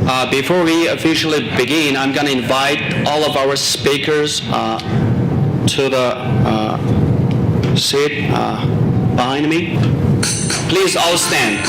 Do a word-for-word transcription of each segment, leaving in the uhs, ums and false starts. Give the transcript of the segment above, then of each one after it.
Uh, before we officially begin, I'm gonna invite all of our speakers, uh, to the, uh, seat, uh, behind me. Please all stand.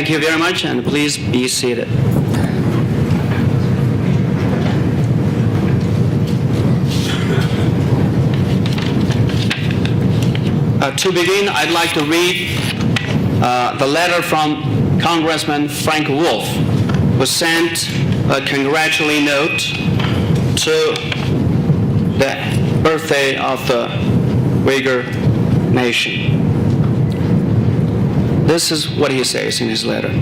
Thank you very much, and please be seated. Uh, to begin, I'd like to read, uh, the letter from Congressman Frank Wolf, who sent a congratulatory note to the birthday of the Uyghur nation. This is what he says in his letter.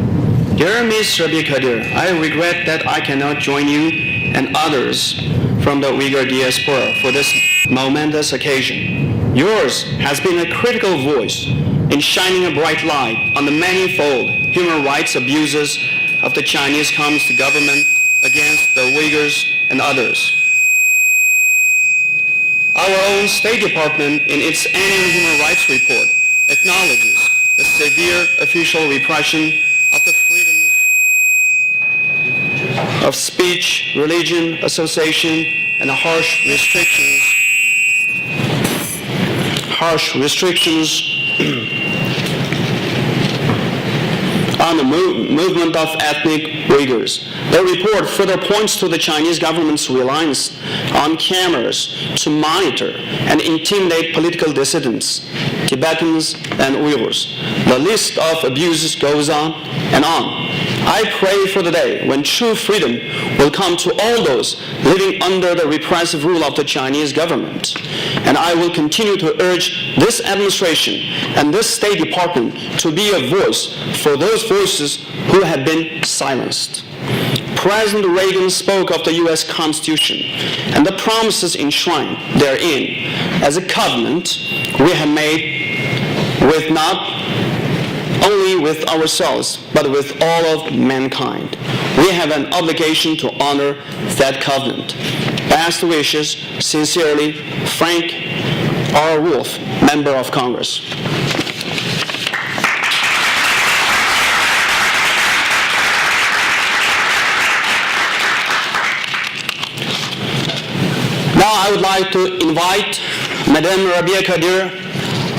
Dear Mister Rabi Kadir, I regret that I cannot join you and others from the Uyghur diaspora for this momentous occasion. Yours has been a critical voice in shining a bright light on the manifold human rights abuses of the Chinese Communist government against the Uyghurs and others. Our own State Department, in its annual human rights report, acknowledges the severe official repression of the freedom of speech, religion, association, and harsh restrictions, harsh restrictions on the mo-, movement of ethnic Uyghurs. The report further points to the Chinese government's reliance on cameras to monitor and intimidate political dissidents, Tibetans, and Uyghurs. The list of abuses goes on and on. I pray for the day when true freedom will come to all those living under the repressive rule of the Chinese government. And I will continue to urge this administration and this State Department to be a voice for those voices who have been silenced. President Reagan spoke of the U S Constitution and the promises enshrined therein as a covenant we have made with not only with ourselves, but with all of mankind. We have an obligation to honor that covenant. Best wishes, sincerely, Frank R. Wolf, Member of Congress. Now I would like to invite Madame Rabia Kadir,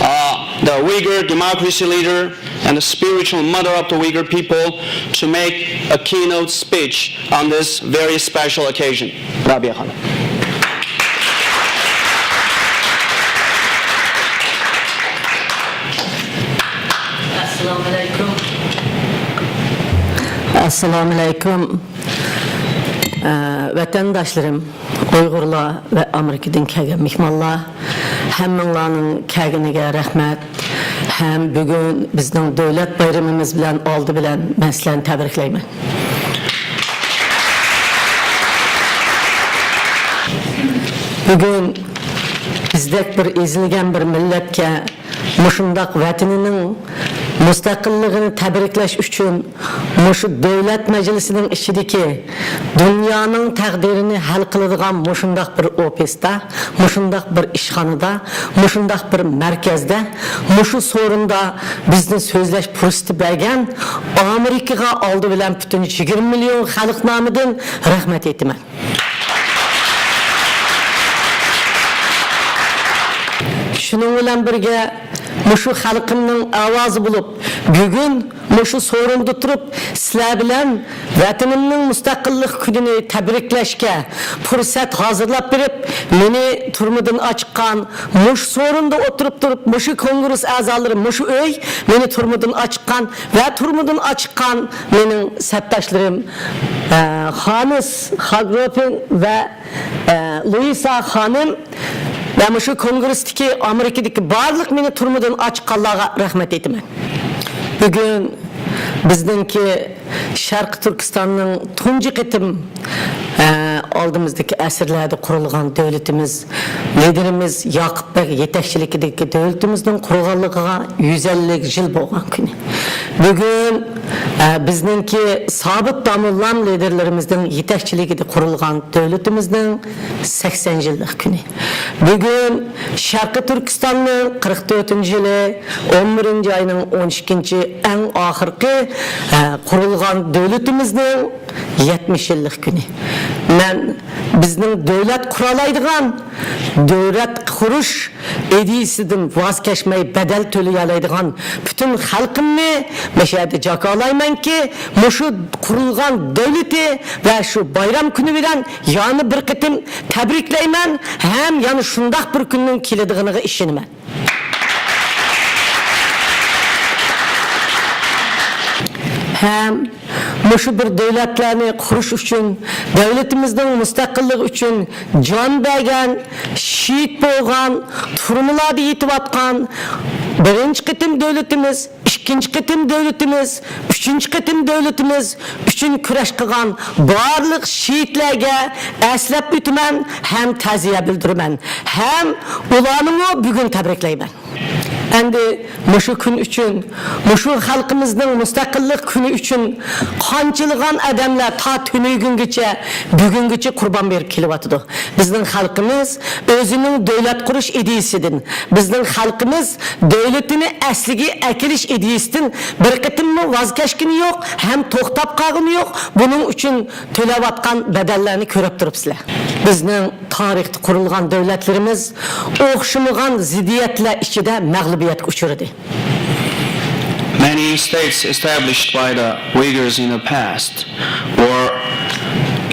uh, the Uyghur democracy leader and the spiritual mother of the Uyghur people, to make a keynote speech on this very special occasion. Rabia Khan. Assalamu alaikum. Assalamu alaikum. Ә, вәтәндәшләрем, ئۇيغۇرلار ۋە ئامېرىكىدىن كەلگەن مېھمانلار، ھەممىڭلارنىڭ كەلگىنىگە رەھمەت ھەم بۈگۈن بىزنىڭ دۆلەت بايرىمىمىز بىلەن ئالدى بىلەن مەن سىلەرنى تەبرىكلەيمەن. بۈگۈن بىزدەك بىر ئېزىلگەن بىر مىللەتكە مۇشۇنداق ۋەتىنىنىڭ مۇستەقىللىقىنى تەبرىكلەش ئۈچۈن مۇشۇ دۆلەت مەجلىسىنىڭ ئىچىدىكى دۇنيانىڭ تەقدىرىنى ھەل قىلىدىغان مۇشۇنداق بىر ئوفىستا، مۇشۇنداق بىر ئىشخانىدا، مۇشۇنداق بىر مەركەزدە، مۇشۇ سورۇندا بىزنى سۆزلەش پۇرسىتى بەرگەن ئامېرىكىغا ئالدى بىلەن پۈتۈن يىگىرمە مىليون خەلق نامىدىن رەھمەت ئېيتىمەن. شۇنىڭ بىلەن بىرگە، مۇشۇ خەلقىمنىڭ ئاۋازى بولۇپ، بۈگۈن مۇشۇ سورۇندا تۇرۇپ، سىلەر بىلەن ۋەتىنىمنىڭ مۇستەقىللىق كۈنىنى تەبرىكلەشكە پۇرسەت ھازىرلاپ بېرىپ، مېنى تۈرمىدىن ئاچىققان، مۇشۇ سورۇندا ئولتۇرۇپ تۇرۇپ، مۇشۇ كونگرېس ئەزالىرى، مۇشۇ ئۆي مېنى تۈرمىدىن ئاچىققان ۋە تۈرمىدىن ئاچىققان مېنىڭ سەپداشلىرىم، ئە، خانس خاگروفېن ۋە ئە، لۇئىسا خانىم ۋە مۇشۇ كونگرېستىكى ئامېرىكىدىكى بارلىق مېنى تۈرمىدىن ئاچىققانلارغا رەھمەت ئېيتىمەن. بۈگۈن بىزنىڭكى شەرقىي تۈركىستاننىڭ تۇنجى قېتىم، ئە، ئالدىمىزدىكى ئەسىرلەردە قۇرۇلغان دۆلىتىمىز، لىدېرىمىز ياقۇپ بەگ يېتەكچىلىكىدىكى دۆلىتىمىزنىڭ قۇرۇلغانلىقىغا يۈز ئەللىك يىل بولغان كۈنى. بۈگۈن، ئە، بىزنىڭكى سابىت داموللام لىدېرلىرىمىزنىڭ يېتەكچىلىكىدە قۇرۇلغان دۆلىتىمىزنىڭ سەكسەن يىللىق كۈنى. بۈگۈن شەرقىي تۈركىستاننىڭ قىرىق تۆتىنچى يىلى، ئون بىرىنچى ئاينىڭ ئون ئىككىنچى، ئەڭ ئاخىرقى، ئە، قۇرۇلغان دۆلىتىمىزنىڭ يەتمىش يىللىق كۈنى. مەن بىزنىڭ دۆلەت قۇرالايدىغان، دۆلەت قۇرۇش ئىدىيىسىدىن ۋاز كەچمەي بەدەل تۆلىيەلەيدىغان پۈتۈن خەلقىمنى مەشەدە جاكارلايمەنكى، مۇشۇ قۇرۇلغان دۆلىتى ۋە شۇ بايرام كۈنى بىلەن يەنە بىر قېتىم تەبرىكلەيمەن ھەم يەنە شۇنداق بىر كۈننىڭ كېلىدىغىنىغا ئىشىنىمەن. ھەم مۇشۇ بىر دۆلەتلەرنى قۇرۇش ئۈچۈن، دۆلىتىمىزنىڭ مۇستەقىللىقى ئۈچۈن جان بەرگەن، شېھىت بولغان، تۈرمىلەردە يېتىۋاتقان، بىرىنچى قېتىم دۆلىتىمىز، ئىككىنچى قېتىم دۆلىتىمىز، ئۈچىنچى قېتىم دۆلىتىمىز ئۈچۈن كۈرەش قىلغان بارلىق شېھىتلەرگە ئەسلەپ ئۆتىمەن ھەم تەزىيە بىلدۈرىمەن ھەم ئۇلارنىمۇ بۈگۈن تەبرىكلەيمەن. ئەمدى مۇشۇ كۈن ئۈچۈن، مۇشۇ خەلقىمىزنىڭ مۇستەقىللىق كۈنى ئۈچۈن قانچىلىغان ئادەملەر تا تۈنۈگۈنگىچە، بۈگۈنگىچە قۇربان بېرىپ كېلىۋاتىدۇ. بىزنىڭ خەلقىمىز ئۆزىنىڭ دۆلەت قۇرۇش ئىدىيىسىدىن، بىزنىڭ خەلقىمىز دۆلىتىنى ئەسلىگە ئەكېلىش ئىدىيىسىدىن بىر قېتىممۇ ۋاز كەچكىنى يوق ھەم توختاپ قالغىنى يوق. بۇنىڭ ئۈچۈن تۆلەۋاتقان بەدەللەرنى كۆرۈپ تۇرۇپسىلەر. بىزنىڭ تارىختا قۇرۇلغان دۆلەتلىرىمىز ئوخشىمىغان زىددىيەتلەر ئىچىدە مەغلۇبىيەتكە ئۇچرىدى. Many states established by the Uyghurs in the past were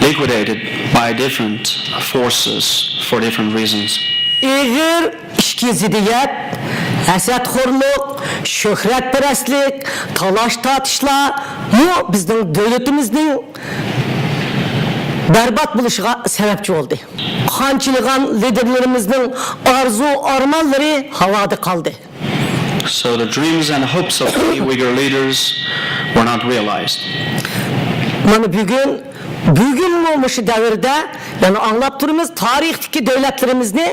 liquidated by different forces for different reasons. ئېغىر ئىچكى زىددىيەت، ھەسەتخورلۇق، شۆھرەتپەرەسلىك، تالاش-تارتىشلارمۇ بىزنىڭ دۆلىتىمىزنىڭ بەربات بولۇشىغا سەۋەبچى بولدى. قانچىلىغان لىدېرلىرىمىزنىڭ ئارزۇ-ئارمانلىرى ھاۋادا قالدى. So the dreams and hopes of many Uyghur leaders were not realized. مانا بۈگۈن، بۈگۈنمۇ مۇشۇ دەۋردە، يەنە ئاڭلاپ تۇرىمىز، تارىختىكى دۆلەتلىرىمىزنى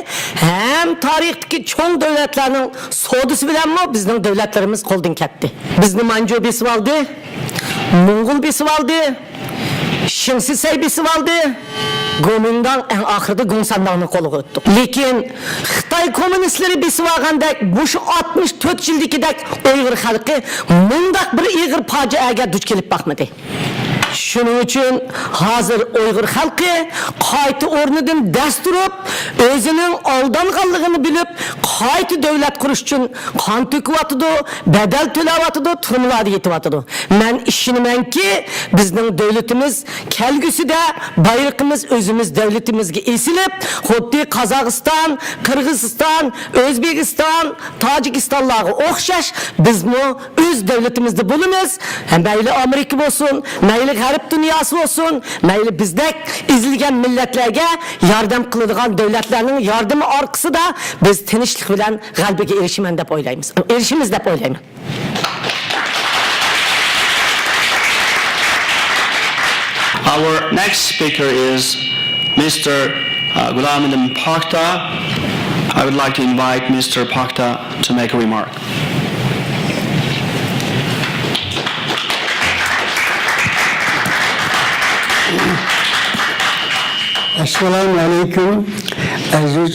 ھەم تارىختىكى چوڭ دۆلەتلەرنىڭ سودىسى بىلەنمۇ بىزنىڭ دۆلەتلىرىمىز قولدىن كەتتى. بىزنى مانجۇ بېسىۋالدى، موڭغۇل بېسىۋالدى، شىڭسىسەي بېسىۋالدى، گومىنداڭ، ئەڭ ئاخىرىدا گوڭسانداڭنىڭ قولىغا ئۆتتۇق. لېكىن خىتاي كوممۇنىستلىرى بېسىۋالغاندەك، مۇشۇ ئاتمىش تۆت يىلدىكىدەك ئۇيغۇر خەلقى مۇنداق بىر ئېغىر پاجىئەگە دۇچ كېلىپ باقمىدى. شۇنىڭ ئۈچۈن ھازىر ئۇيغۇر خەلقى قايتا ئورنىدىن دەس تۇرۇپ، ئۆزىنىڭ ئالدانغانلىقىنى بىلىپ، قايتا دۆلەت قۇرۇش ئۈچۈن قان تۆكۈۋاتىدۇ، بەدەل تۆلەۋاتىدۇ، تۈرمىلەردە يېتىۋاتىدۇ. مەن ئىشىنىمەنكى، بىزنىڭ دۆلىتىمىز كەلگۈسىدە بايرىقىمىز ئۆزىمىز دۆلىتىمىزگە ئېسىلىپ، خۇددى قازاقىستان، قىرغىزىستان، ئۆزبېكىستان، تاجىكىستانلارغا ئوخشاش بىزمۇ ئۆز دۆلىتىمىزدە بولىمىز. مەيلى ئامېرىكا بولسۇن، مەيلى غەرب دۇنياسى بولسۇن، مەيلى بىزدەك ئېزىلگەن مىللەتلەرگە ياردەم قىلىدىغان دۆلەتلەرنىڭ ياردىمى ئارقىسىدا بىز تىنچلىق بىلەن غەلىبىگە ئېرىشىمەن دەپ ئويلايمىز. ئېرىشىمىز دەپ ئويلايمەن. Our next speaker is Mister uh, Gulamuddin Pakhta. I would like to invite Mister Pakhta to make a remark. ئەسسالامۇ ئەلەيكۇم، ئەزىز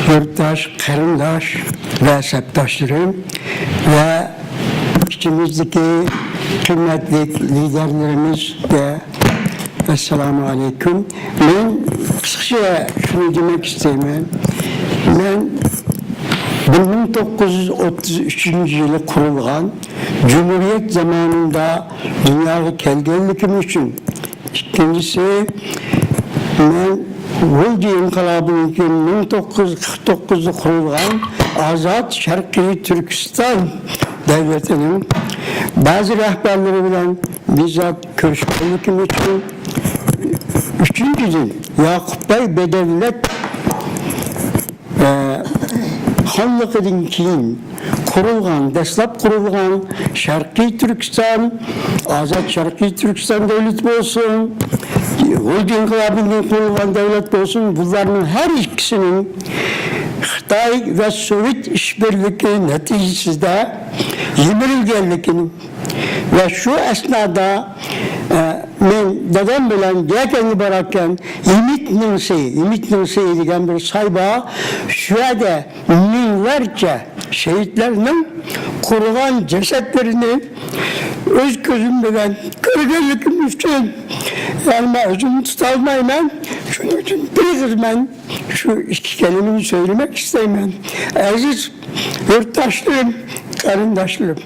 يۇرتداش، قېرىنداش ۋە سەپداشلىرىم ۋە ئىچىمىزدىكى قىممەتلىك لىدەرلىرىمىزگە ئەسسالامۇ ئەلەيكۇم. مەن قىسقىچە شۇنى دېمەك ئىستەيمەن. مەن بىر مىڭ توققۇز يۈز ئوتتۇز ئۈچىنچى يىلى قۇرۇلغان جۇمھۇرىيەت زامانىدا دۇنياغا كەلگەنلىكىم ئۈچۈن، ئىككىنچىسى، مەن غۇلجا ئىنقىلابىدىن كېيىن مىڭ توققۇز يۈز قىرىق توققۇزدا قۇرۇلغان ئازاد شەرقىي تۈركىستان دەۋلىتىنىڭ بەزى رەھبەرلىرى بىلەن بىزات كۆرۈشكەنلىكىم ئۈچۈن، ئۈچىنچىدىن، ياقۇپباي بەدەۋلەت خانلىقىدىن كېيىن قۇرۇلغان، دەسلەپ قۇرۇلغان شەرقىي تۈركىستان، ئازاد شەرقىي تۈركىستان دۆلىتى بولسۇن، غۇلجا ئىنقىلابىدىن كېيىن قۇرۇلغان دۆلەت بولسۇن، بۇلارنىڭ ھەر ئىككىسىنىڭ خىتاي ۋە سوۋېت ئىشبىرلىكى نەتىجىسىدە يىمىرىلگەنلىكىنى، ۋە شۇ ئەسنادا، ئە، مەن دادام بىلەن جەكەنگە باراركەن، يىمىتنىڭسى، يىمىتنىڭسى دېگەن بىر ساي بار. شۇ يەردە مىڭلارچە شېھىتلەرنىڭ قۇرۇغان جەسەتلىرىنى ئۆز كۆزۈم بىلەن كۆرگەنلىكىم ئۈچۈن، يەنى مەن ئۆزۈمنى تۇتالمايمەن. شۇنىڭ ئۈچۈن بىر ئېغىز مەن شۇ ئىككى كەلىمىنى سۆزلىمەك ئىستەيمەن. ئەزىز يۇرتداشلىرىم، قېرىنداشلىرىم،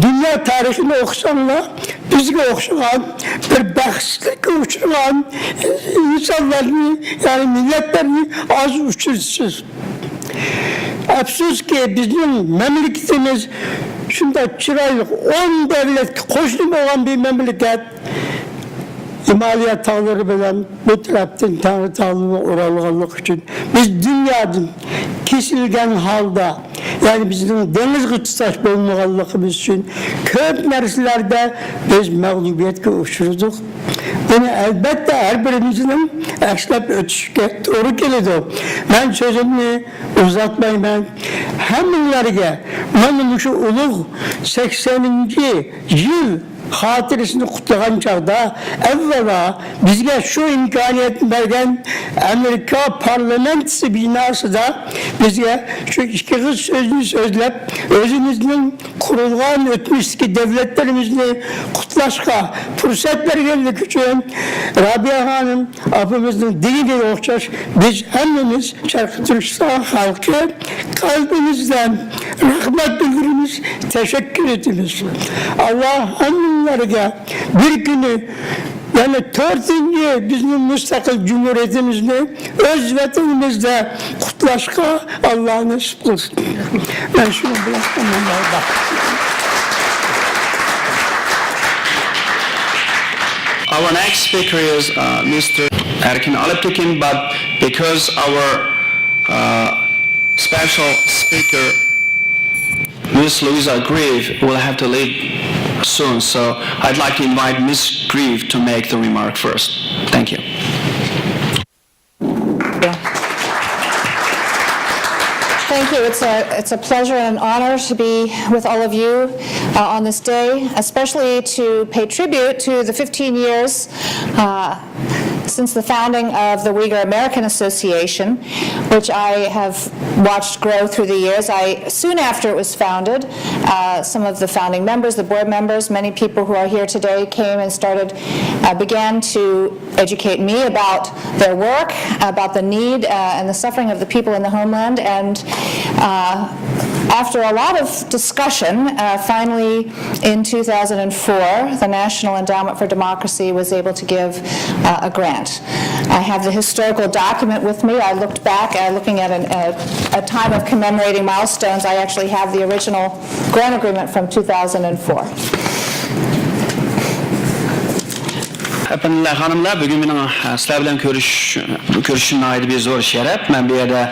دۇنيا تارىخىنى ئوقۇساڭلار، بىزگە ئوخشىغان بىر بەختسىزلىككە ئۇچرىغان ئىنسانلارنى، يەنى مىللەتلەرنى ئاز ئۇچرىتىسىز. ئەپسۇسكى، بىزنىڭ مەملىكىتىمىز شۇنداق چىرايلىق ئون دۆلەتكە قوشنا بولغان بىر مەملىكەت. ھىمالىيە تاغلىرى بىلەن بۇ تەرەپتىن تەڭرىتاغ بىلەن ئورالغانلىقى ئۈچۈن بىز دۇنيادىن كېسىلگەن ھالدا، يەنى بىزنىڭ دېڭىزغا تۇتاش بولمىغانلىقىمىز ئۈچۈن كۆپ نەرسىلەردە بىز مەغلۇبىيەتكە ئۇچرىدۇق. بۇنى ئەلبەتتە ھەر بىرىمىزنىڭ ئەسلەپ ئۆتۈشكە توغرا كېلىدۇ. مەن سۆزۈمنى ئۇزارتمايمەن. ھەممىڭلارگە مانا مۇشۇ ئۇلۇغ سەكسەنىنچى يىل خاتىرىسىنى قۇتلىغان چاغدا، ئەۋۋەلا بىزگە شۇ ئىمكانىيەتنى بەرگەن ئامېرىكا پارلامېنتىسى بىناسىدا بىزگە شۇ ئىككى ئېغىز سۆزنى سۆزلەپ، ئۆزىمىزنىڭ قۇرۇلغان ئۆتمۈشتىكى دۆلەتلىرىمىزنى قۇتلاشقا پۇرسەت بەرگەنلىكى ئۈچۈن، رابىيە خانىم ئاپىمىزنىڭ دېگىنىگە ئوخشاش، بىز ھەممىمىز شەرقىي تۈركىستان خەلقى قەلبىمىزدىن رەھمەت بىلدۈرىمىز، تەشەككۈر ئېتىمىز. ئاللا ھەممىڭلارغا بىر كۈنى يەنە تۆتىنچى بىزنىڭ مۇستەقىل جۇمھۇرىيىتىمىزنى ئۆز ۋەتىنىمىزدە قۇتلاشقا ئاللا نېسىپ قىلسۇن. مەن شۇنىڭ بىلەن تاماملايمەن. Our next speaker is uh, Mister Erkin Alptekin, but because our uh, special speaker, Miss Louisa Grieve, will have to leave soon, so I'd like to invite Miss Grieve to make the remark first. Thank you. Thank you. It's a, it's a pleasure and an honor to be with all of you uh, on this day, especially to pay tribute to the fifteen years uh, Since the founding of the Uyghur American Association, which I have watched grow through the years, I, soon after it was founded, uh, some of the founding members, the board members, many people who are here today came and started, uh, began to educate me about their work, about the need, uh, and the suffering of the people in the homeland. And, uh, after a lot of discussion, uh, finally in two thousand four, the National Endowment for Democracy was able to give, uh, a grant. I have the historical document with me. I looked back, uh, looking at an, a, a time of commemorating milestones. I actually have the original grant agreement from two thousand four. ئەپەندىلەر، خانىملار، بۈگۈن مېنىڭ، ئە، سىلەر بىلەن كۆرۈش-، كۆرۈشۈشۈم ناھايىتى بىر زور شەرەپ. مەن بۇ يەردە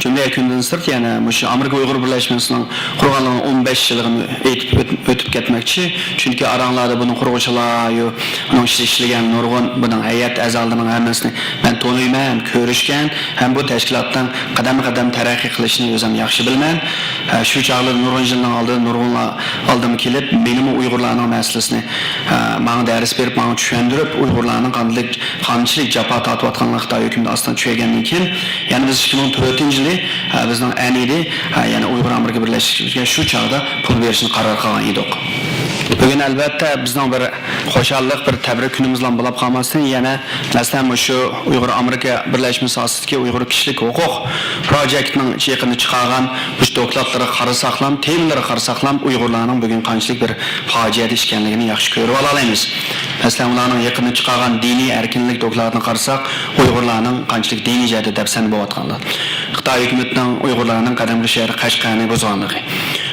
جۈملە كۈنىدىن سىرت، يەنە مۇشۇ ئامېرىكا ئۇيغۇر بىرلەشمىسىنىڭ قۇرغانلىقىنىڭ ئون بەش يىلىغا ئېيتىپ ئۆت-، ئۆتۈپ كەتمەكچى. چۈنكى ئاراڭلاردا بۇنىڭ قۇرغۇچىلار، يۇ-، بۇنىڭ ئىچىدە ئىشلىگەن نۇرغۇن بۇنىڭ ھەيئەت ئەزالىرىنىڭ ھەممىسىنى مەن تونۇيمەن، كۆرۈشكەن ھەم بۇ تەشكىلاتنىڭ قەدەممۇ قەدەم تەرەققىي قىلىشىنى ئۆزۈم ياخشى بىلىمەن. ھە، شۇ چاغلاردا نۇرغۇن يىلنىڭ ئالدىدا نۇرغۇنلار ئالدىمغا كېلىپ، مېنىمۇ ئۇيغۇرلارنىڭ مەسىلىسىنى، ھە، ماڭا دەرس بېرىپ، ماڭا چۈشەندۈرۈپ، ئۇيغۇرلارنىڭ قانداق، قانچىلىك جاپا تارتىۋاتقانلىقىنى خىتاي ھۆكۈمىتى ئاستىدا چۈشەنگەندىن كېيىن، يەنە بىز ئىككى مىڭ تۆتىنچى يىلى، ھە، بىزنىڭ ئەنىدى، ھە، يەنە ئۇيغۇر ئامېرىكا بىرلەشمىسىگە شۇ چاغدا پۇل بېرىشنى قارار قىلغان ئىدۇق. بۈگۈن، ئەلۋەتتە، بىزنىڭ بىر خۇشاللىق، بىر تەبرىك كۈنىمىزلا بولاپ قالماستىن، يەنە، مەسىلەن، مۇشۇ ئۇيغۇر ئامېرىكا بىرلەشمىسى ئاستىدىكى ئۇيغۇر كىشىلىك ھوقۇق پروجېكتنىڭ يېقىندا چىقارغان مۇشۇ دوكلاتلىرىغا قارىساقلام، تېمىلىرىغا قارىساقلام، ئۇيغۇرلارنىڭ بۈگۈن قانچىلىك بىر پاجىئەدە ئىكەنلىكىنى ياخشى كۆرۈۋالالايمىز. مەسىلەن، ئۇلارنىڭ يېقىندا چىقارغان دىنىي ئەركىنلىك دوكلاتىنى قارىساق، ئۇيغۇرلارنىڭ قانچىلىك دىنىي جەھەتتە دەپسەندە بولۇۋاتقانلىقى، خىتاي ھۆكۈمىتىنىڭ ئۇيغۇرلارنىڭ قەدەم قوشۇش يەرى قەشقەرنى بۇزغانلىقى،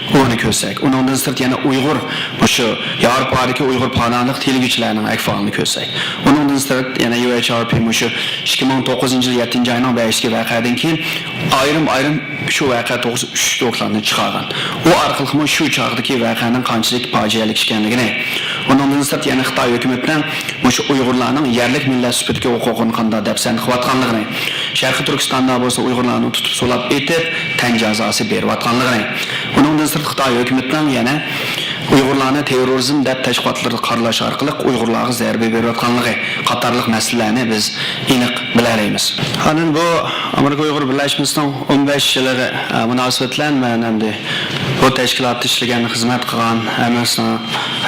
ئۇنى كۆرسەك، ئۇنىڭدىن سىرت يەنە ئۇيغۇر، مۇشۇ ياۋروپادىكى ئۇيغۇر پاناھلىق تىلىگۈچىلەرنىڭ ئەھۋالىنى كۆرسەك، ئۇنىڭدىن سىرت يەنە يۇ ئېيچ ئار پى مۇشۇ ئىككى مىڭ توققۇزىنچى يىل يەتتىنچى ئاينىڭ بەشىدىكى ۋەقەدىن كېيىن ئايرىم-ئايرىم شۇ ۋەقە توغرىسىدا ئۈچ دوكلاتنى چىقارغان. ئۇ ئارقىلىقمۇ شۇ چاغدىكى ۋەقەنىڭ قانچىلىك پاجىئەلىك ئىكەنلىكىنى، ئۇنىڭدىن سىرت يەنە خىتاي ھۆكۈمىتىنىڭ مۇشۇ ئۇيغۇرلارنىڭ يەرلىك مىللەت سۈپىتىدىكى ھوقۇقىنى قانداق دەپسەندە قىلىۋاتقانلىقىنى، شەرقىي تۈركىستاندا بولسا ئۇيغۇرلارنى تۇتۇپ سولاپ ئېتىپ، تەن جازاسى بېرىۋاتقانلىقىنى، ئۇنىڭدىن سىرت خىتاي ھۆكۈمىتىنىڭ يەنە ئۇيغۇرلارنى تېررورىزم دەپ تەشۋىقاتلىرىدا قارىلاشى ئارقىلىق ئۇيغۇرلارغا زەربە بېرىۋاتقانلىقى قاتارلىق مەسىلىلەرنى بىز ئېنىق بىلەلەيمىز. ئاندىن بۇ ئامېرىكا ئۇيغۇر بىرلەشمىسىنىڭ ئون بەش يىلىغا، ئە، مۇناسىۋەت بىلەن مەن ئەمدى بۇ تەشكىلاتتا ئىشلىگەن، خىزمەت قىلغان ھەممىسىگە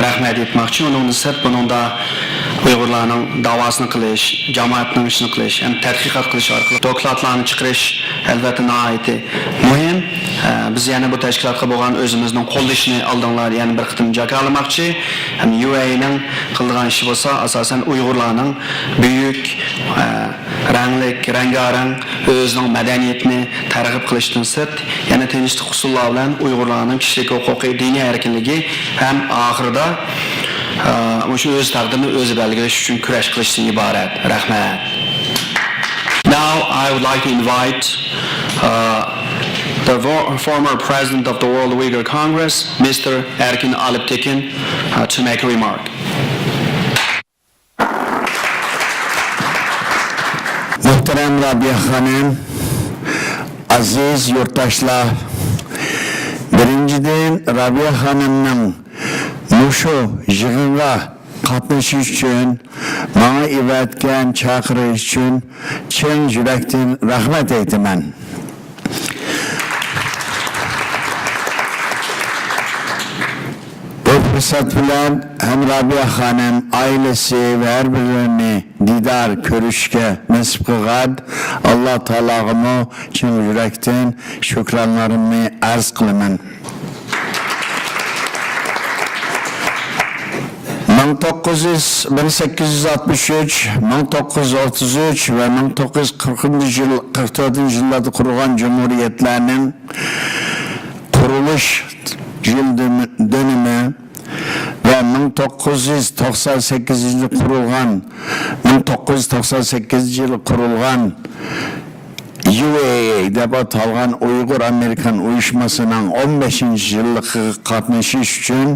رەھمەت ئېيتماقچى. ئۇنىڭدىن سىرت، بۇنىڭدا ئۇيغۇرلارنىڭ داۋاسىنى قىلىش، جامائەتنىڭ ئىشىنى قىلىش ھەم تەتقىقات قىلىش ئارقىلىق دوكلاتلارنى چىقىرىش، ئەلۋەتتە، ناھايىتى مۇھىم. ئە، بىز يەنە بۇ تەشكىلاتقا بولغان ئۆزىمىزنىڭ قوللىشىنى ئالدىڭلار يەنە بىر قېتىم جاكارلىماقچى. ھەم يۇ ئېي نىڭ قىلىدىغان ئىشى بولسا، ئاساسەن، ئۇيغۇرلارنىڭ بۈيۈك، ئە، رەڭلىك، رەڭگارەڭ ئۆزىنىڭ مەدەنىيىتىنى تەرغىب قىلىشتىن سىرت، يەنە تىنچلىق ئۇسۇللار بىلەن ئۇيغۇرلارنىڭ كىشىلىك ھوقۇقى، دىنىي ئەركىنلىكى ھەم ئاخىرىدا، ئە، مۇشۇ ئۆز تەقدىرىنى ئۆزى بەلگىلەش ئۈچۈن كۈرەش قىلىشتىن ئىبارەت. رەھمەت. Now I would like to invite, uh, the vo- former president of the World Uyghur Congress, Mister Erkin Aliptekin, uh, to make a remark. مۇھتەرەم رابىيە خانىم، ئەزىز يۇرتداشلار، بىرىنچىدىن، رابىيە خانىمنىڭ مۇشۇ يىغىنغا قاتنىشىش ئۈچۈن ماڭا ئېۋەتكەن چاقىرىق ئۈچۈن چىن يۈرەكتىن رەھمەت ئېيتىمەن. بۇ پۇرسەت بىلەن ھەم رابىيە خانىم، ئائىلىسى ۋە ھەر بىرلىرىنى دىدار كۆرۈشكە نېسىپ قىلغان ئاللا تائالاغىمۇ چىن يۈرەكتىن شۈكرانلىرىمنى ئەرز قىلىمەن. مىڭ توققۇز يۈز، مىڭ سەككىز يۈز ئاتمىش ئۈچ، مىڭ توققۇز يۈز ئوتتۇز ئۈچ ۋە مىڭ توققۇز يۈز قىرىقىنچى يىل، قىرىق تۆتىنچى يىللاردا قۇرۇلغان جۇمھۇرىيەتلەرنىڭ قۇرۇلۇش يىل دۆنۈ-، دۆنۈمى ۋە مىڭ توققۇز يۈز توقسان سەككىزىنچى يىلى قۇرۇلغان، مىڭ توققۇز يۈز توقسان سەككىزىنچى يىلى قۇرۇلغان يۇ ئېي ئېي دەپ ئاتالغان ئۇيغۇر ئامېرىكان ئۇيۇشمىسىنىڭ ئون بەشىنچى يىللىقىغا قاتنىشىش ئۈچۈن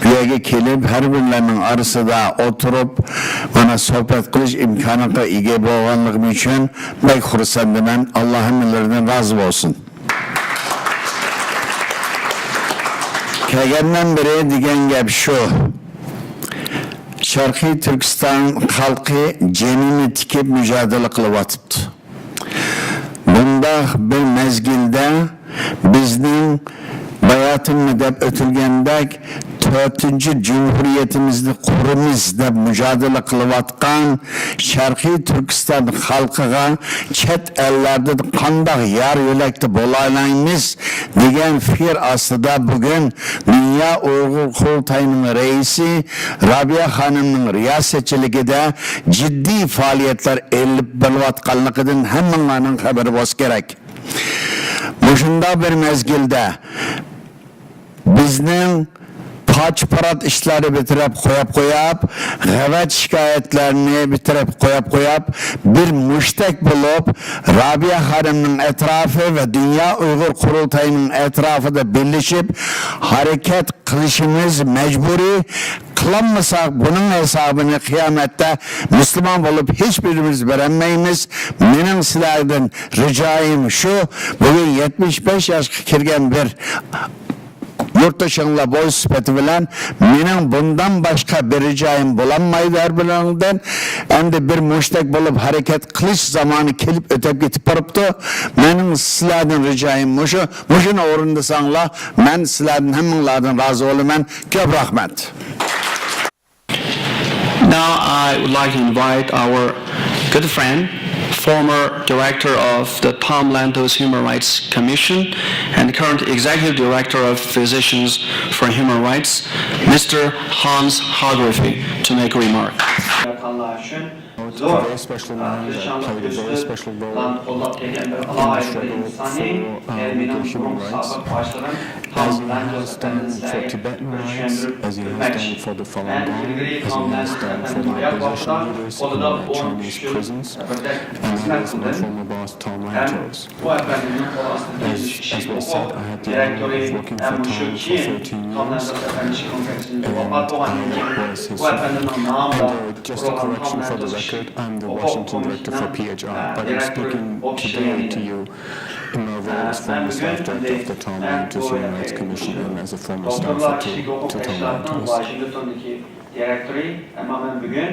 بۇ يەرگە كېلىپ، ھەر بىرلەرنىڭ ئارىسىدا ئولتۇرۇپ، مانا، سۆھبەت قىلىش ئىمكانىغا ئىگە بولغانلىقىم ئۈچۈن بەك خۇرسەندمەن. ئاللا ھەممىلىرىدىن رازى بولسۇن. كەلگەندىن بېرى دېگەن گەپ شۇ. شەرقىي تۈركىستان خەلقى جېنىنى تىكىپ مۇجادىلە قىلىۋاتىپتۇ. بۇنداق بىر مەزگىلدە بىزنىڭ باياتىنمۇ دەپ ئۆتۈلگەندەك تۆتىنچى جۇمھۇرىيىتىمىزنى قۇرىمىز دەپ مۇجادىلە قىلىۋاتقان شەرقىي تۈركىستان خەلقىگە چەت ئەللەردىن قانداق يار يۆلەكتە بولالايمىز دېگەن پىكىر ئاستىدا بۈگۈن دۇنيا ئۇيغۇر قۇرۇلتايىنىڭ رەئىسى رابىيە خانىمنىڭ رىياسەتچىلىكىدە جىددىي پائالىيەتلەر ئېلىپ بېرىلىۋاتقانلىقىدىن ھەممىڭلارنىڭ خەۋىرى بولسا كېرەك. مۇشۇنداق بىر مەزگىلدە بىزنىڭ پاچ-پارات ئىشلارنى بىر تەرەپ قويۇپ قويۇپ، غەۋەت شىكايەتلەرنى بىر تەرەپ قويۇپ قويۇپ، بىر مۇشتەك بولۇپ، رابىيە خانىمنىڭ ئەتراپى ۋە دۇنيا ئۇيغۇر قۇرۇلتايىنىڭ ئەتراپىدا بىرلىشىپ ھەرىكەت قىلىشىمىز مەجبۇرىي. قىلالمىساق، بۇنىڭ ھېسابىنى قىيامەتتە مۇسۇلمان بولۇپ ھېچبىرىمىز بېرەلمەيمىز. مېنىڭ سىلەردىن رىجايىم شۇ، بۈگۈن يەتمىش بەش ياشقا كىرگەن بىر يۇرتدىشىڭلار بولۇش سۈپىتى بىلەن مېنىڭ بۇندىن باشقا بىر رىجايىم بولالمايدۇ ھەر بىرىڭدىن. ئەمدى بىر مۇشتەك بولۇپ ھەرىكەت قىلىش زامانى كېلىپ ئۆتۈپ كېتىپ بارىپتۇ. مېنىڭ سىلەردىن رىجايىم مۇشۇ. مۇشۇنى ئورۇندىساڭلار، مەن سىلەردىن، ھەممىڭلاردىن رازى بولىمەن. كۆپ رەھمەت. Now I would like to invite our good friend, former director of the Tom Lantos Human Rights Commission and current executive director of Physicians for Human Rights, Mister Hans Hagrifi, to make a remark. Zor, a, tırışçanlıq kösterip, lan qollap kelgen bir alaylı bir insani, e, mening burunqi sobiq boshlig'im Tom Lantos Efendini sizlarga bir tushuntirib o'tmoqchi. Men ilgari Tom Lantos Efendini hayot vaqtida qo'lida o'n uch yil birdek xizmat qildim. Tom Lantos. As, as was said, I had the honor of working for Tom for thirteen years, and I was his secretary. And, uh, just a correction for the record, I'm the Washington director for P H R, but I'm speaking today to you in my role as former staff director of the Tom Lantos Human Rights Commission and as a former staffer to, to Tom Lantos. Direktori, ammo men bugun,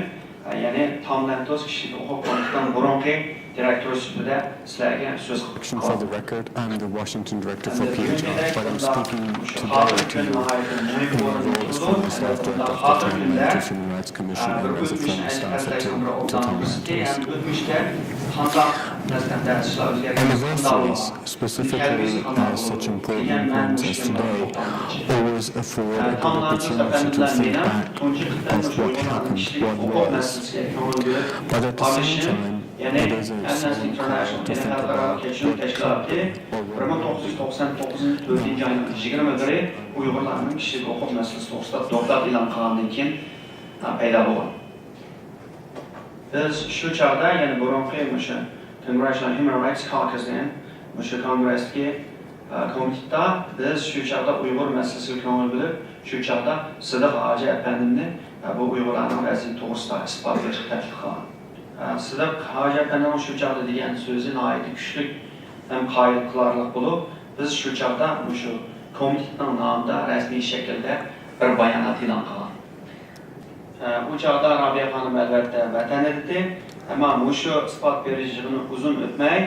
e, ya'ni Tom Lantos kishilik huquq komitetinining burungi direktori sifatida sizlarga so'z qilib. For the record, I'm the Washington director for P H R, but I'm speaking today to you in my role as former staff director of the Tom Lantos Human Rights Commission and as a former staffer to, to Tom Lantos. Anniversaries, specifically, uh, such important events as today, always afford a good opportunity to think back of what happened, what was. But at the same time, it is a solemn call to think about what could or will not be. Bir ming to'qqiz yuz to'qson to'qqizinchi yilning to'rtinchi oyining yigirma biri Uyg'urlarning kishilik huquq masalasi to'g'risida doklad e'lon qilgandan keyin, ha, paydo bo'lgan. Biz shu chog'da, ya'ni burungi o'sha Congressional Human Rights Caucus degan o'sha kongressdagi, e, komitetda biz shu chog'da Uyg'ur masalasiga ko'ngil bo'lib, shu chog'da Sidiq hoji apandimni, e, bu Uyg'urlarning vaziyati to'g'risida isbot berishga taklif qilgan. E, Sidiq hoji apandining shu chog'da degan so'zi nihoyatda kuchli ham qoyil qilarliq bo'lib, biz shu chog'da o'sha komitetning nomida rasmiy shaklda bir bayonot e'lon qilgan. ئۇ چاغدا رابىيە خانىم ئەلۋەتتە ۋەتەن ئىدى، ئەمما مۇشۇ ئىسپات بېرىش يىغىنى ئۇزۇن ئۆتمەي،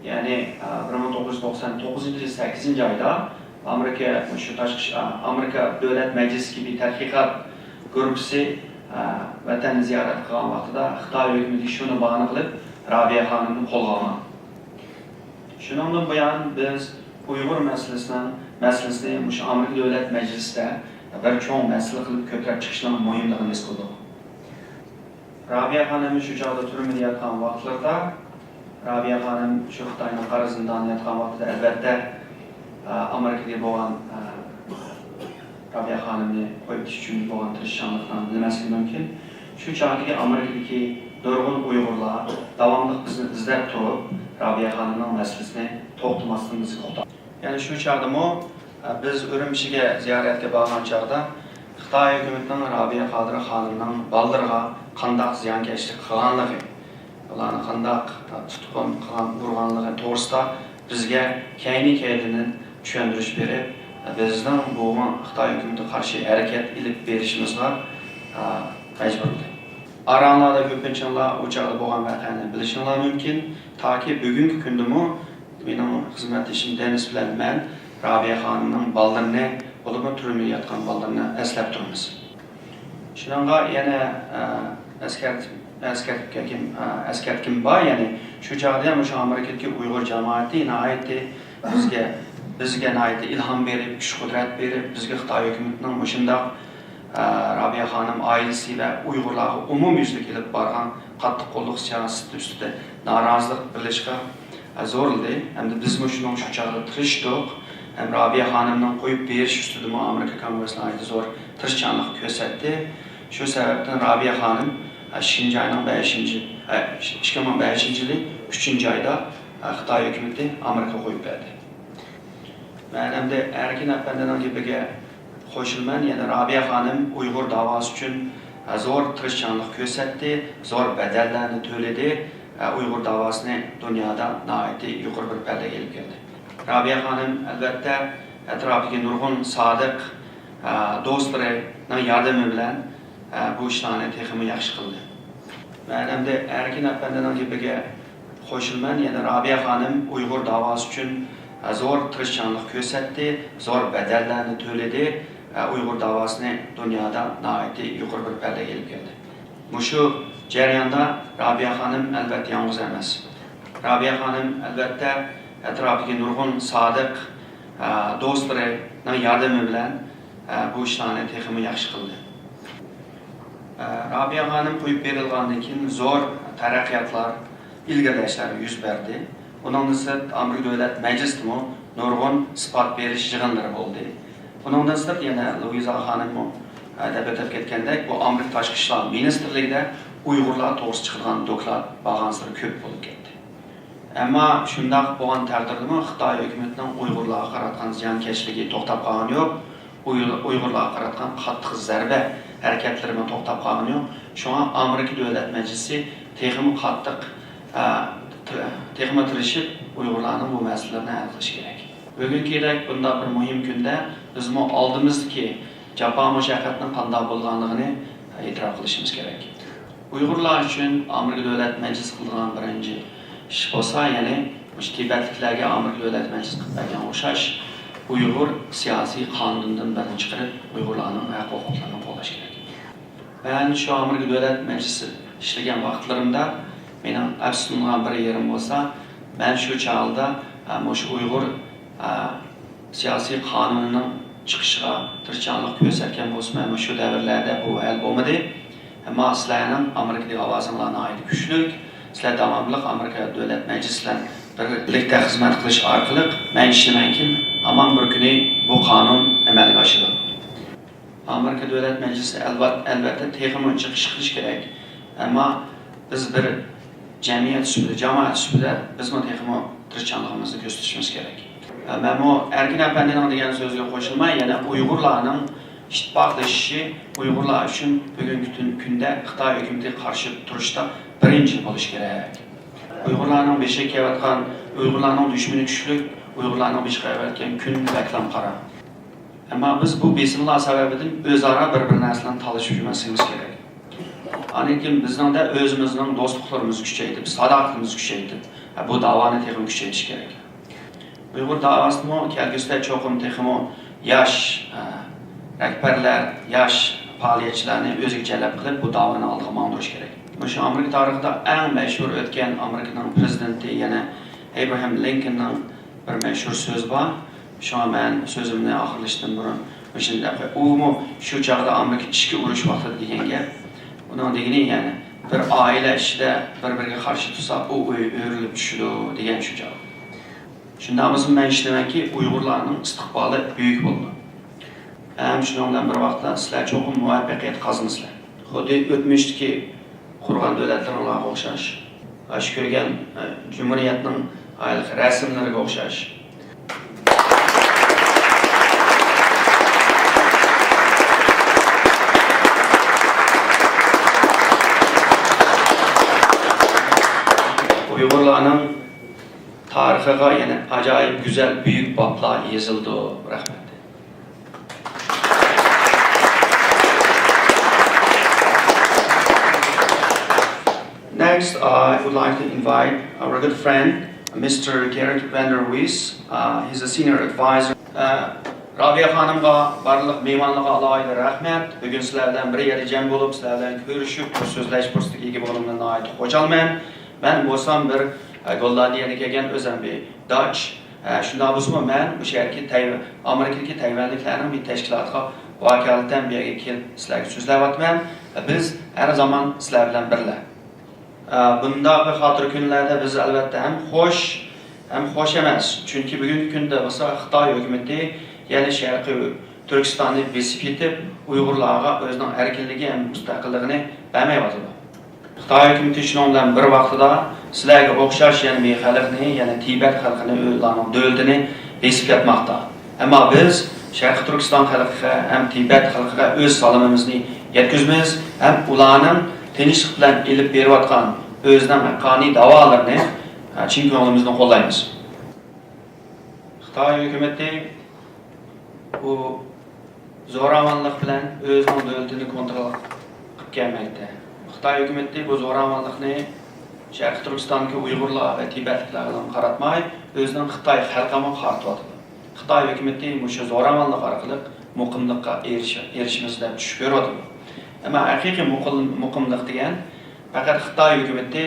يەنى، بىر مىڭ توققۇز يۈز توقسان توققۇزىنچى يىل سەككىزىنچى ئايدا ئامېرىكا، مۇشۇ تاشقى ئىش-، ئامېرىكا دۆلەت مەجلىسىدىكى بىر تەتقىقات گۇرۇپپىسى، ۋەتەننى زىيارەت قىلغان ۋاقتىدا خىتاي ھۆكۈمىتى شۇنى باھانە قىلىپ، رابىيە خانىمنى قولغا ئالغان. شۇنىڭدىن بۇيان، بىز ئۇيغۇر مەسىلىسىنىڭ، مەسىلىسىنى مۇشۇ ئامېرىكا دۆلەت مەجلىسىدە بىر چوڭ مەسىلە قىلىپ كۆتۈرۈپ چىقىشنىڭ مۇھىملىقىنى ھېس قىلدۇق. رابىيە خانىم شۇ چاغدا تۈرمىدە ياتقان ۋاقىتلىرىدا، رابىيە خانىم شۇ خىتاينىڭ قارا زىندانىدا ياتقان ۋاقتىدا، ئەلۋەتتە، ئامېرىكىدىكى بولغان، رابىيە خانىمنى قويۇپ كېتىش ئۈچۈن بولغان تىرىشچانلىقنىڭ نېمە ئەمەسلىكى مۇمكىن. شۇ چاغدىكى ئامېرىكىدىكى نۇرغۇن ئۇيغۇرلار داۋاملىق بىزنى ئىزدەپ تۇرۇپ، رابىيە خانىمنىڭ مەسىلىسىنى توختىماستىن بىزگە ئۇقتۇردى. يەنى شۇ چاغدىمۇ، ئە، بىز ئۈرۈمچىگە زىيارەتكە بارغان چاغدا خىتاي ھۆكۈمىتىنىڭ رابىيە قادىر خانىمنىڭ بالىلىرىغا قانداق زىيانكەشلىك قىلغانلىقى، ئۇلارنى قانداق، ئە، تۇتقۇن قىلغان، ئۇرغانلىقى توغرىسىدا بىزگە كەينى-كەينىدىن چۈشەندۈرۈش بېرىپ، بىزنىڭ بۇ خىتاي ھۆكۈمىتىگە قارشى ھەرىكەت ئېلىپ بېرىشىمىزغا، ئە، مەجبۇر قىلدى. ئاراڭلاردا كۆپىنچىڭلار ئۇ چاغدا بولغان ۋەقەنى بىلىشىڭلار مۇمكىن. تاكى بۈگۈنكى كۈندىمۇ مېنىڭ خىزمەتدىشىم دېنىس بىلەن مەن رابىيە خانىمنىڭ بالىلىرىنى، بولۇپمۇ تۈرمىدە ياتقان بالىلىرىنى ئەسلەپ تۇرىمىز. شۇنىڭغا يەنە، ئە، ئەسكەرت-، ئەسكەرتىپ كەتكىن-، ئە، ئەسكەرتكىم بار، يەنى شۇ چاغدا مۇشۇ ئامېرىكىدىكى ئۇيغۇر جامائىتى ناھايىتى بىزگە، بىزگە ناھايىتى ئىلھام بېرىپ، كۈچ-قۇدرەت بېرىپ، بىزگە خىتاي ھۆكۈمىتىنىڭ مۇشۇنداق، ئە، رابىيە خانىم ئائىلىسى ۋە ئۇيغۇرلارغا ئومۇميۈزلۈك ئېلىپ بارغان قاتتىق قوللۇق سىياسىتى ئۈستىدە نارازىلىق بىلدۈرۈشكە زورلىدى. ھەمدە بىزمۇ شۇنىڭ شۇ چاغدا تىرىشتۇق. ھەم رابىيە خانىمنىڭ قويۇپ بېرىش ئۈستىدىمۇ ئامېرىكا كونگرېسسى ناھايىتى زور تىرىشچانلىق كۆرسەتتى. شۇ سەۋەبتىن رابىيە خانىم، ئە، ئىككىنچى ئاينىڭ بەشىنچى، ئە، ئىككى مىڭ بەشىنچى يىلى ئۈچىنچى ئايدا، ئە، خىتاي ھۆكۈمىتى ئامېرىكىغا قويۇپ بەردى. مەن ئەمدى ئەركىن ئەپەندىنىڭ گېپىگە قوشۇلىمەن، يەنە رابىيە خانىم ئۇيغۇر داۋاسى ئۈچۈن، ئە، زور تىرىشچانلىق كۆرسەتتى، زور بەدەللەرنى تۆلىدى، ئە، ئۇيغۇر داۋاسىنى دۇنيادا ناھايىتى يۇقىرى بىر پەللىگە ئېلىپ كەلدى. رابىيە خانىم، ئەلۋەتتە، ئەتراپىدىكى نۇرغۇن سادىق، ئە، دوستلىرىنىڭ ياردىمى بىلەن، ئە، بۇ ئىشلارنى تېخىمۇ ياخشى قىلدى. مەن ئەمدى ئەركىن ئەپەندىنىڭ گېپىگە قوشۇلىمەن، يەنە رابىيە خانىم ئۇيغۇر داۋاسى ئۈچۈن، ئە، زور تىرىشچانلىق كۆرسەتتى، زور بەدەللەرنى تۆلىدى، ئە، ئۇيغۇر داۋاسىنى دۇنيادا ناھايىتى يۇقىرى بىر پەللىگە ئېلىپ كەلدى. مۇشۇ جەرياندا رابىيە خانىم ئەلۋەتتە يالغۇز ئەمەس. رابىيە خانىم ئەلۋەتتە ئەتراپىدىكى نۇرغۇن سادىق، ئە، دوستلىرىنىڭ ياردىمى بىلەن، ئە، بۇ ئىشلارنى تېخىمۇ ياخشى قىلدى. ئە، رابىيە خانىم قويۇپ بېرىلغاندىن كېيىن زور تەرەققىياتلار، ئىلگىرىلەشلەر يۈز بەردى. ئۇنىڭدىن سىرت، ئامېرىكا دۆلەت مەجلىسىدىمۇ نۇرغۇن ئىسپات بېرىش يىغىنلىرى بولدى. ئۇنىڭدىن سىرت، يەنە لۇئىزا خانىممۇ، ئە، دەپ ئۆتۈپ كەتكەندەك، بۇ ئامېرىكا تاشقى ئىشلار مىنىستىرلىكىدە ئۇيغۇرلار توغرىسىدا چىقىدىغان دوكلات بارغانسېرى كۆپ بولۇپ كەتتى. ئەمما شۇنداق بولغان تەقدىردىمۇ خىتاي ھۆكۈمىتىنىڭ ئۇيغۇرلارغا قاراتقان زىيانكەشلىكى توختاپ قالغىنى يوق، ئۇيغۇر-، ئۇيغۇرلارغا قاراتقان قاتتىق زەربە ھەرىكەتلىرىمۇ توختاپ قالغىنى يوق. شۇڭا ئامېرىكا دۆلەت مەجلىسى تېخىمۇ قاتتىق، ئە، تېخىمۇ تىرىشىپ ئۇيغۇرلارنىڭ بۇ مەسىلىلىرىنى ھەل قىلىشى كېرەك. بۈگۈنكىدەك بۇنداق بىر مۇھىم كۈندە بىزمۇ ئالدىمىزدىكى جاپا مۇشەققەتنىڭ قانداق بولغانلىقىنى ئېتىراپ قىلىشىمىز كېرەك. ئۇيغۇرلار ئۈچۈن ئامېرىكا دۆلەت مەجلىسى قىلىدىغان بىرىنچى ئىش بولسا، يەنى مۇشۇ تىبەتلىكلەرگە ئامېرىكا دۆلەت مەجلىسى قىلىپ بەرگەنگە ئوخشاش ئۇيغۇر سىياسىي قانۇنىدىن بىرنى چىقىرىپ، ئۇيغۇرلارنىڭ ھەق ھوقۇقلىرىنى قوغداش كېرەك. مەن شۇ ئامېرىكا دۆلەت مەجلىسى ئىشلىگەن ۋاقىتلىرىمدا مېنىڭ ئەپسۇسلىنىدىغان بىر يېرىم بولسا، مەن شۇ چاغدا، ئە، مۇشۇ ئۇيغۇر، ئە، سىياسىي قانۇنىنىڭ چىقىشىغا تىرىشچانلىق كۆرسەتكەن بولسىمۇ، ئەمما شۇ دەۋرلەردە بۇ ھەل بولمىدى. ئەمما سىلەرنىڭ ئامېرىكىدىكى ئاۋازىڭلار ناھايىتى كۈچلۈك. سىلەر داۋاملىق ئامېرىكا دۆلەت مەجلىسى بىلەن بىرلىكتە خىزمەت قىلىش ئارقىلىق، مەن ئىشىنىمەنكى، ھامان بىر كۈنى بۇ قانۇن ئەمەلگە ئاشىدۇ. ئامېرىكا دۆلەت مەجلىسى ئەلۋەت-، ئەلۋەتتە تېخىمۇ جىق ئىش قىلىش كېرەك. ئەمما بىز بىر جەمئىيەت سۈپىتىدە، جامائەت سۈپىتىدە بىزمۇ تېخىمۇ تىرىشچانلىقىمىزنى كۆرسىتىشىمىز كېرەك. مەنمۇ ئەركىن ئەپەندىنىڭ دېگەن سۆزىگە قوشۇلماي، يەنە ئۇيغۇرلارنىڭ ئىتتىپاقلىشىشى ئۇيغۇرلار ئۈچۈن بۈگۈنكى تۈن-، كۈندە خىتاي ھۆكۈمىتىگە قارشى تۇرۇشتا بىرىنچى بولۇش كېرەك. ئۇيغۇرلارنىڭ بېشىغا كېلىۋاتقان، ئۇيغۇرلارنىڭ دۈشمىنى كۈچلۈك، ئۇيغۇرلارنىڭ بېشىغا كېلىۋاتقان كۈن بەكلا قارا. ئەمما بىز بۇ بېسىملار سەۋەبىدىن ئۆزئارا بىر-بىر نەرسىلەرنى تالىشىپ يۈرمەسلىكىمىز كېرەك. ئاندىن كېيىن بىزنىڭدە ئۆزىمىزنىڭ دوستلۇقلىرىمىزنى كۈچەيتىپ، ساداقىتىمىزنى كۈچەيتىپ، بۇ داۋانى تېخىمۇ كۈچەيتىش كېرەك. ئۇيغۇر داۋاسىمۇ كەلگۈسىدە چوقۇم تېخىمۇ ياش، ئە، رەھبەرلەر، ياش پائالىيەتچىلەرنى ئۆزىگە جەلپ قىلىپ، بۇ داۋانى ئالدىغا ماڭدۇرۇش كېرەك. مۇشۇ ئامېرىكا تارىخىدا ئەڭ مەشھۇر ئۆتكەن ئامېرىكىنىڭ پىرېزىدېنتى، يەنى ئەبراھام لىنكولننىڭ بىر مەشھۇر سۆزى بار. شۇڭا مەن سۆزۈمنى ئاخىرلىشىشتىن بۇرۇن مۇشۇنى دەپ قوياي. ئۇمۇ شۇ چاغدا ئامېرىكا ئىچكى ئۇرۇش ۋاقتىدا دېگەن گەپ. ئۇنىڭ دېگىنى، يەنى، بىر ئائىلە ئىچىدە بىر-بىرىگە قارشى تۇرسا، ئۇ ئۆي ئۆرۈلۈپ چۈشىدۇ، دېگەن شۇ چاغدا. شۇنداق بولسا، مەن ئىشىنىمەنكى، ئۇيغۇرلارنىڭ ئىستىقبالى بۈيۈك بولىدۇ. ھەم شۇنىڭ بىلەن بىر ۋاقىتتا، سىلەر چوقۇم مۇۋەپپەقىيەت قازىنىسىلەر. خۇددى ئۆتمۈشتىكى قۇرغان دۆلەتلىرىڭلارغا ئوخشاش، ئاشۇ كۆرگەن، ئە، جۇمھۇرىيەتنىڭ ھېلىقى رەسىملىرىگە ئوخشاش. ئۇيغۇرلارنىڭ تارىخىغا يەنە ئاجايىپ گۈزەل، بۈيۈك بابلار يېزىلىدۇ. رەھمەت. Next, I would like to invite our good friend, Mister Gerrit van der Wees. Uh, he's a senior advisor. Uh, رابىيە خانىمغا بارلىق مېھمانلارغا ئالاھىدە رەھمەت. بۈگۈن سىلەر بىلەن بىر يەردە جەم بولۇپ، سىلەر بىلەن كۆرۈشۈپ، بىر سۆزلەش پۇرسىتىگە ئىگە بولغىنىمدىن ناھايىتى خۇشالمەن. مەن بولسام بىر، ئە، گوللاندىيەدىن كەلگەن ئۆزەم بىر داچ. ئە، شۇنداق بولسىمۇ مەن مۇشۇ يەردىكى تەيۋ-، ئامېرىكىدىكى تەيۋەنلىكلەرنىڭ بىر تەشكىلاتىغا ۋاكالىتەن بۇ يەرگە كېلىپ سىلەرگە سۆزلەۋاتىمەن. ئە، بىز ھەر زامان سىلەر بىلەن بىرلە. ئە، بۇنداق بىر خاتىرە كۈنلەردە بىز ئەلۋەتتە ھەم خوش، ھەم خوش ئەمەس. چۈنكى بۈگۈنكى كۈندە بولسا خىتاي ھۆكۈمىتى يەنە شەرقىي تۈركىستاننى بېسىپ يېتىپ، ئۇيغۇرلارغا ئۆزىنىڭ ئەركىنلىكى ھەم مۇستەقىللىقىنى بەرمەيۋاتىدۇ. خىتاي ھۆكۈمىتى شۇنىڭ بىلەن بىر ۋاقتىدا سىلەرگە ئوخشاش يەنە بىر خەلقنى، يەنى تىبەت خەلقىنى، ئۇلارنىڭ دۆلىتىنى بېسىپ ياتماقتا. ئەمما بىز شەرقىي تۈركىستان خەلقىگە ھەم تىبەت خەلقىگە ئۆز سالىمىمىزنى يەتكۈزىمىز ھەم ئۇلارنىڭ تىنچلىق بىلەن ئېلىپ بېرىۋاتقان ئۆزىنىڭ ھەققانىي داۋالىرىنى، ئە، چىن كۆڭلىمىزدىن قوللايمىز. خىتاي ھۆكۈمىتى بۇ زوراۋانلىق بىلەن ئۆزىنىڭ دۆلىتىنى كونترول قىلىپ كەلمەكتە. خىتاي ھۆكۈمىتى بۇ زوراۋانلىقنى شەرقىي تۈركىستاندىكى ئۇيغۇرلار ۋە تىبەتلىكلەرگىلا قاراتماي، ئۆزىنىڭ خىتاي خەلقىگىمۇ قارىتىۋاتىدۇ. خىتاي ھۆكۈمىتى مۇشۇ زوراۋانلىق ئارقىلىق مۇقىملىققا ئېرىشە-، ئېرىشىمىز دەپ چۈش كۆرۈۋاتىدۇ. ئەمما ھەقىقىي مۇقىم-، مۇقىملىق دېگەن پەقەت خىتاي ھۆكۈمىتى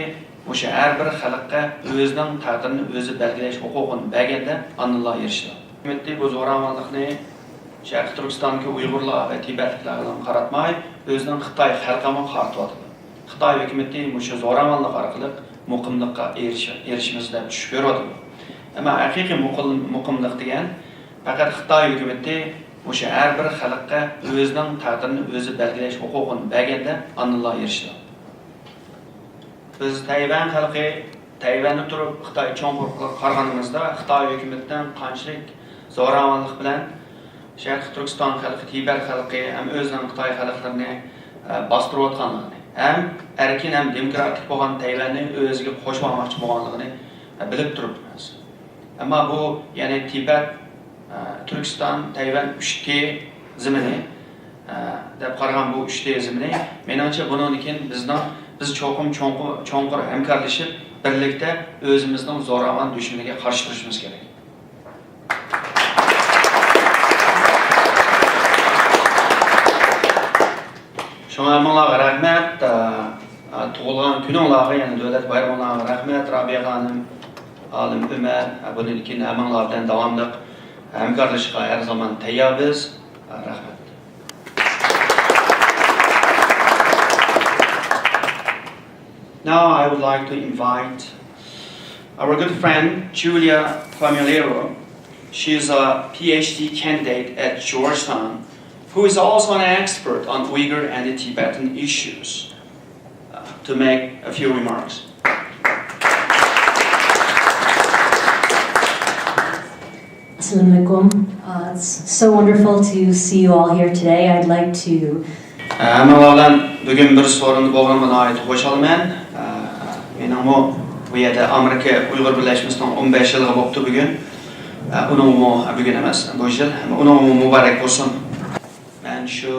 مۇشۇ ھەر بىر خەلققە ئۆزىنىڭ تەقدىرىنى ئۆزى بەلگىلەش ھوقۇقىنى بەرگەندە، ئاندىنلا ئېرىشىدۇ. ھۆكۈمىتى بۇ زوراۋانلىقنى شەرقىي تۈركىستاندىكى ئۇيغۇرلار ۋە تىبەتلىكلەرگىلا قاراتماي، ئۆزىنىڭ خىتاي خەلقىگىمۇ قارىتىۋاتىدۇ. خىتاي ھۆكۈمىتى مۇشۇ زوراۋانلىق ئارقىلىق مۇقىملىققا ئېرىشە-، ئېرىشىمىز دەپ چۈش كۆرۈۋاتىدۇ. ئەمما ھەقىقىي مۇقىم-، مۇقىملىق دېگەن پەقەت خىتاي ھۆكۈمىتى مۇشۇ ھەر بىر خەلققە ئۆزىنىڭ تەقدىرىنى ئۆزى بەلگىلەش ھوقۇقىنى بەرگەندە، ئاندىنلا ئېرىشىدۇ. بىز تەيۋەن خەلقى، تەيۋەندە تۇرۇپ خىتاي چوڭقۇر قارىغىنىمىزدا، خىتاي ھۆكۈمىتىنىڭ قانچىلىك زوراۋانلىق بىلەن شەرقىي تۈركىستان خەلقى، تىبەت خەلقى ھەم ئۆزىنىڭ خىتاي خەلقلىرىنى، ئە، باستۇرۇۋاتقانلىقىنى ھەم ئەركىن ھەم دېموكراتىك بولغان تەيۋەننى ئۆزىگە قوشۇۋالماقچى بولغانلىقىنى، ئە، بىلىپ تۇرۇپمىز. ئەمما بۇ، يەنى تىبەت، ئە، تۈركىستان، تەيۋەن ئۈچ تې زېمىنى، ئە، دەپ قارىغان بۇ ئۈچ تې زېمىنى، مېنىڭچە بۇنىڭدىن كېيىن بىزنىڭ، بىز چوقۇم چوڭقۇر، چوڭقۇر ھەمكارلىشىپ، بىرلىكتە ئۆزىمىزنىڭ زوراۋان دۈشمىنىگە قارشى تۇرۇشىمىز كېرەك. شۇڭا ھەممىڭلارغا رەھمەت. ئە، ئە، تۇغۇلغان كۈنۈڭلارغا، يەنى دۆلەت بايرىمىڭلارغا رەھمەت، رابىيە خانىم، ئالىم ئۆمەر. ئە، بۇنىڭدىن كېيىن ھەممىڭلار بىلەن داۋاملىق ھەمكارلىشىشقا ھەر زامان تەييار بىز. ئە، رەھمەت. Now I would like to invite our good friend Julia Familero. She is a P H D candidate at Georgetown, who is also an expert on Uyghur and Tibetan issues, uh, to make a few remarks. Assalamu alaikum. Uh, it's so wonderful to see you all here today. I'd like to ھەممىڭلار بىلەن بۈگۈن بىر سورۇندا بولغىنىمغا ناھايىتى خۇشالمەن. مېنىڭمۇ بۇ يەردە ئامېرىكا ئۇيغۇر بىرلەشمىسىنىڭ ئون بەش يىللىقى بوپتۇ بۈگۈن. ئۇنىڭمۇ، بۈگۈن ئەمەس، بۇ يىل. ئۇنىڭمۇ مۇبارەك بولسۇن. مەن شۇ،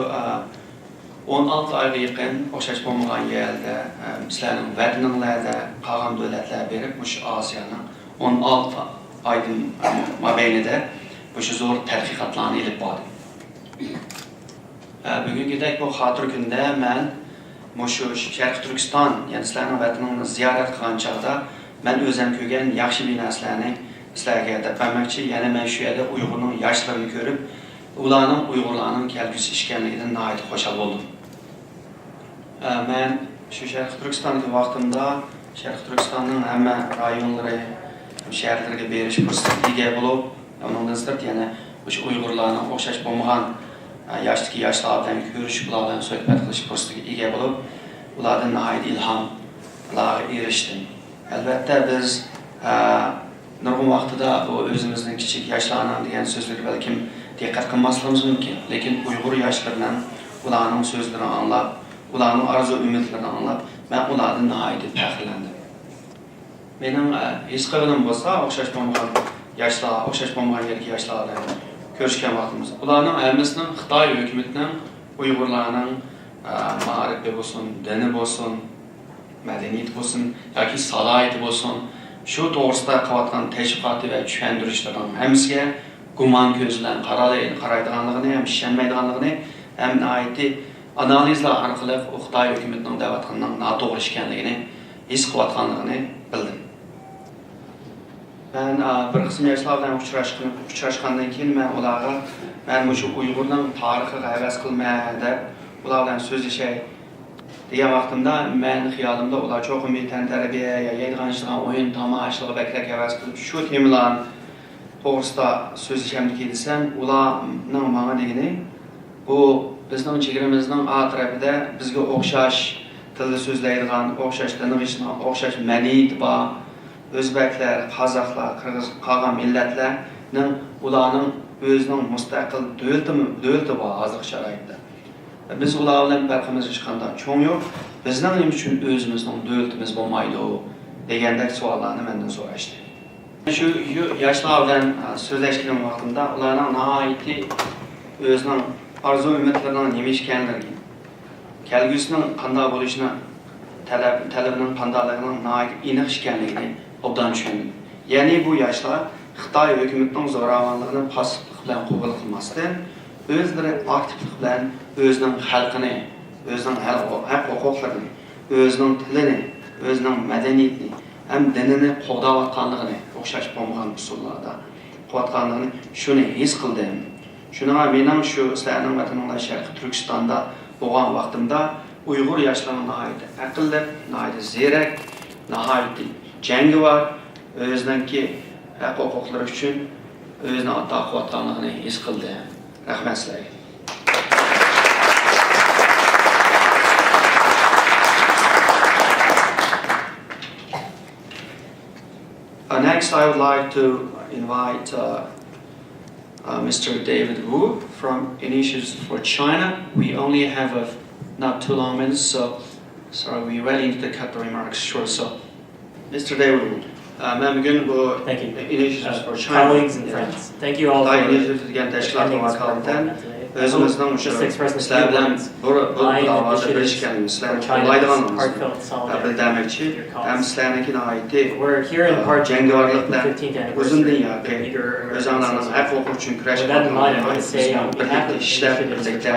ئون ئالتە ئايغا يېقىن ئوخشاش بولمىغان يەردە، سىلەرنىڭ ۋەتىنىڭلەردە، قالغان دۆلەتلەرگە بېرىپ، مۇشۇ ئاسىيانىڭ ئون ئالتە ئايدىن مابەينىدە مۇشۇ زور تەتقىقاتلارنى ئېلىپ باردىم. ئە، بۈگۈنكىدەك بۇ خاتىرە كۈندە مەن مۇشۇ شەرقىي تۈركىستان، يەنى سىلەرنىڭ ۋەتىنىڭىزنى زىيارەت قىلغان چاغدا، مەن ئۆزۈم كۆرگەن ياخشى بىر نەرسىلەرنى سىلەرگە دەپ بەرمەكچى. يەنە مەن شۇ يەردە ئۇيغۇرنىڭ ياشلىرىنى كۆرۈپ، ئۇلارنىڭ ئۇيغۇرلارنىڭ كەلگۈسى ئىكەنلىكىدىن ناھايىتى خۇشال بولدۇم. ئە، مەن شۇ شەرقىي تۈركىستاندىكى ۋاقتىمدا شەرقىي تۈركىستاننىڭ ھەممە رايونلىرى ھەم شەھەرلىرىگە بېرىش پۇرسىتىگە ئىگە بولۇپ، ئۇنىڭدىن سىرت يەنە مۇشۇ ئۇيغۇرلارنىڭ ئوخشاش بولمىغان، ئە، ياشتىكى ياشلار بىلەن كۆرۈشۈپ، ئۇلار بىلەن سۆھبەت قىلىش پۇرسىتىگە ئىگە بولۇپ، ئۇلاردىن ناھايىتى ئىلھاملارغا ئېرىشتىم. ئەلۋەتتە، بىز، ئە، نۇرغۇن ۋاقتىدا بۇ ئۆزىمىزنىڭ كىچىك ياشلارنىڭ دېگەن سۆزلىرىگە بەلكىم دىققەت قىلماسلىقىمىز مۇمكىن، لېكىن ئۇيغۇر ياشلىرىنىڭ، ئۇلارنىڭ سۆزلىرىنى ئاڭلاپ، ئۇلارنىڭ ئارزۇ-ئۈمىدلىرىنى ئاڭلاپ، مەن ئۇلاردىن ناھايىتى پەخىرلەندىم. مېنىڭ، ئە، ھېس قىلغىنىم بولسا، ئوخشاش بولمىغان ياشلار، ئوخشاش بولمىغان يەردىكى ياشلار بىلەن كۆرۈشكەن ۋاقتىمىز، ئۇلارنىڭ ھەممىسىنىڭ خىتاي ھۆكۈمىتىنىڭ ئۇيغۇرلارنىڭ، ئە، مائارىپى بولسۇن، دىنى بولسۇن، مەدەنىيىتى بولسۇن ياكى سالاھىيىتى بولسۇن، شۇ توغرىسىدا قىلىۋاتقان تەشۋىقاتى ۋە چۈشەندۈرۈشلىرىنىڭ ھەممىسىگە گۇمان كۆزى بىلەن قارالاي-، قارايدىغانلىقىنى ھەم ئىشەنمەيدىغانلىقىنى ھەم ناھايىتى ئانالىزلار ئارقىلىق ئۇ خىتاي ھۆكۈمىتىنىڭ دەۋاتقىنىنىڭ ناتوغرا ئىكەنلىكىنى ھېس قىلىۋاتقانلىقىنى بىلدىم. مەن، ئا، بىر قىسىم ياشلار بىلەن ئۇچراشقىنىم، ئۇچراشقاندىن كېيىن مەن ئۇلارغا، مەن مۇشۇ ئۇيغۇرنىڭ تارىخىغا ھەۋەس قىلىمەن دەپ، ئۇلار بىلەن سۆزلىشەي دېگەن ۋاقتىمدا، مەن خىيالىمدا ئۇلار چوقۇم بىر تەنتەربىيە يا يەيدىغان ئىچىدىغان ئويۇن تاماشىلىرىغا بەكرەك ھەۋەس قىلىپ، شۇ تېمىلار توغرىسىدا سۆزلىشەمدىكىن دېسەم، ئۇلارنىڭ ماڭا دېگىنى، بۇ بىزنىڭ چېگرىمىزنىڭ ئا تەرىپىدە بىزگە ئوخشاش تىلدا سۆزلەيدىغان، ئوخشاش دىنغا ئىشىنىدىغان، ئوخشاش مەدەنىيىتى بار ئۆزبەكلەر، قازاقلار، قىرغىز، قالغان مىللەتلەرنىڭ، ئۇلارنىڭ ئۆزىنىڭ مۇستەقىل دۆلىتى، دۆلىتى بار ھازىرقى شارائىتتا. بىز ئۇلار بىلەن پەرقىمىز ھېچقانداق چوڭ يوق. بىزنىڭ نېمە ئۈچۈن ئۆزىمىزنىڭ دۆلىتىمىز بولمايدۇ؟ دېگەندەك سوئاللارنى مەندىن سوراشتى. شۇ يۇ-، ياشلار بىلەن، ئە، سۆزلەشكىنىم ۋاقتىمدا ئۇلارنىڭ ناھايىتى ئۆزىنىڭ ئارزۇ-ئۈمىدلىرىنىڭ نېمە ئىكەنلىكىنى، كەلگۈسىنىڭ قانداق بولۇشىنى، تەلەپ، تەلىپىنىڭ قانداقلىقىنىڭ ناھايىتى ئېنىق ئىكەنلىكىنى ئوبدان چۈشەندىم. يەنى بۇ ياشلار خىتاي ھۆكۈمىتىنىڭ زوراۋانلىقىنى پاسسىپلىق بىلەن قوبۇل قىلماستىن، ئۆزلىرى ئاكتىپلىق بىلەن ئۆزىنىڭ خەلقىنى، ئۆزىنىڭ ھەق-، ھەق-ھوقۇقلىرىنى، ئۆزىنىڭ تىلىنى، ئۆزىنىڭ مەدەنىيىتىنى ھەم دىنىنى قوغداۋاتقانلىقىنى، ئوخشاش بولمىغان ئۇسۇللاردا قىلىۋاتقانلىقىنى، شۇنى ھېس قىلدىم. شۇنىڭغا مېنىڭ شۇ سىلەرنىڭ ۋەتىنىڭلار شەرقىي تۈركىستاندا بولغان ۋاقتىمدا ئۇيغۇر ياشلىرىنىڭ ناھايىتى ئەقىللىق، ناھايىتى زېرەك، ناھايىتى جەڭگىۋار، ئۆزىنىڭكى ھەق-ھوقۇقلىرى ئۈچۈن ئۆزىنى ئاتا قىلىۋاتقانلىقىنى ھېس قىلدىم. رەھمەت سىلەرگە. Uh, next, I would like to invite, uh, uh, Mister David Wu from Initiatives for China. We only have a, not too long minutes, so sorry, we really need to cut the remarks short. So, Mister David Wu, uh, مەن بۈگۈن بۇ Thank you. Initiatives Uh, for China, colleagues and yeah. Friends, thank you all خىتاي for ئىنىشىياتىۋى دېگەن تەشكىلاتقا attending this ۋاكالىتەن، important event. ئۆزىمىزنىڭ مۇشۇ سىلەر بىلەن بىر، بىر داۋادا بىرلىشكەنلىكىمىز، سىلەرنى قوللايدىغانلىقىمىزنى بىلدۈرمەكچى ھەم سىلەرنىڭكى ناھايىتى جەڭگىۋارلىق بىلەن ئۇزۇندىن ياقى ئۆزۈڭلارنىڭ ھەق ھوقۇق ئۈچۈن كۈرەشكە بىرلىكتە ئىشلەپ، بىرلىكتە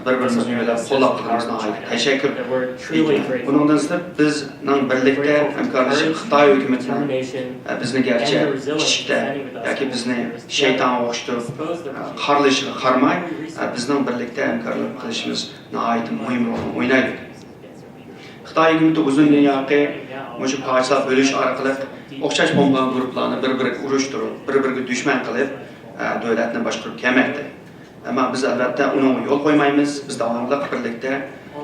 بىر-بىرىمىزنى يۆلەپ قوللاپ قېلىمىز ناھايىتى تەشەككۈر. ئۇنىڭدىن سىرت، بىزنىڭ بىرلىكتە ھەمكارلىشىپ خىتاي ھۆكۈمىتىنىڭ، ئە، بىزنى گەرچە كىچىكتە ياكى بىزنى شەيتانغا ئوخشىتىپ، ئە، قارىلىشىغا قارىماي، ئە، بىزنىڭ بىرلىكتە ھەمكارلىق قىلىشىمىز ناھايىتى مۇھىم رولنى ئوينايدۇ. خىتاي ھۆكۈمىتى ئۇزۇندىن ياقى مۇشۇ پارچىلاپ بۆلۈش ئارقىلىق ئوخشاش بولمىغان گۇرۇپپىلارنى بىر-بىرىگە ئۇرۇشتۇرۇپ، بىر-بىرىگە دۈشمەن قىلىپ، ئە، دۆلەتنى باشقۇرۇپ كەلمەكتە. ئەمما بىز، ئەلۋەتتە، ئۇنىڭغا يول قويمايمىز. بىز داۋاملىق بىرلىكتە،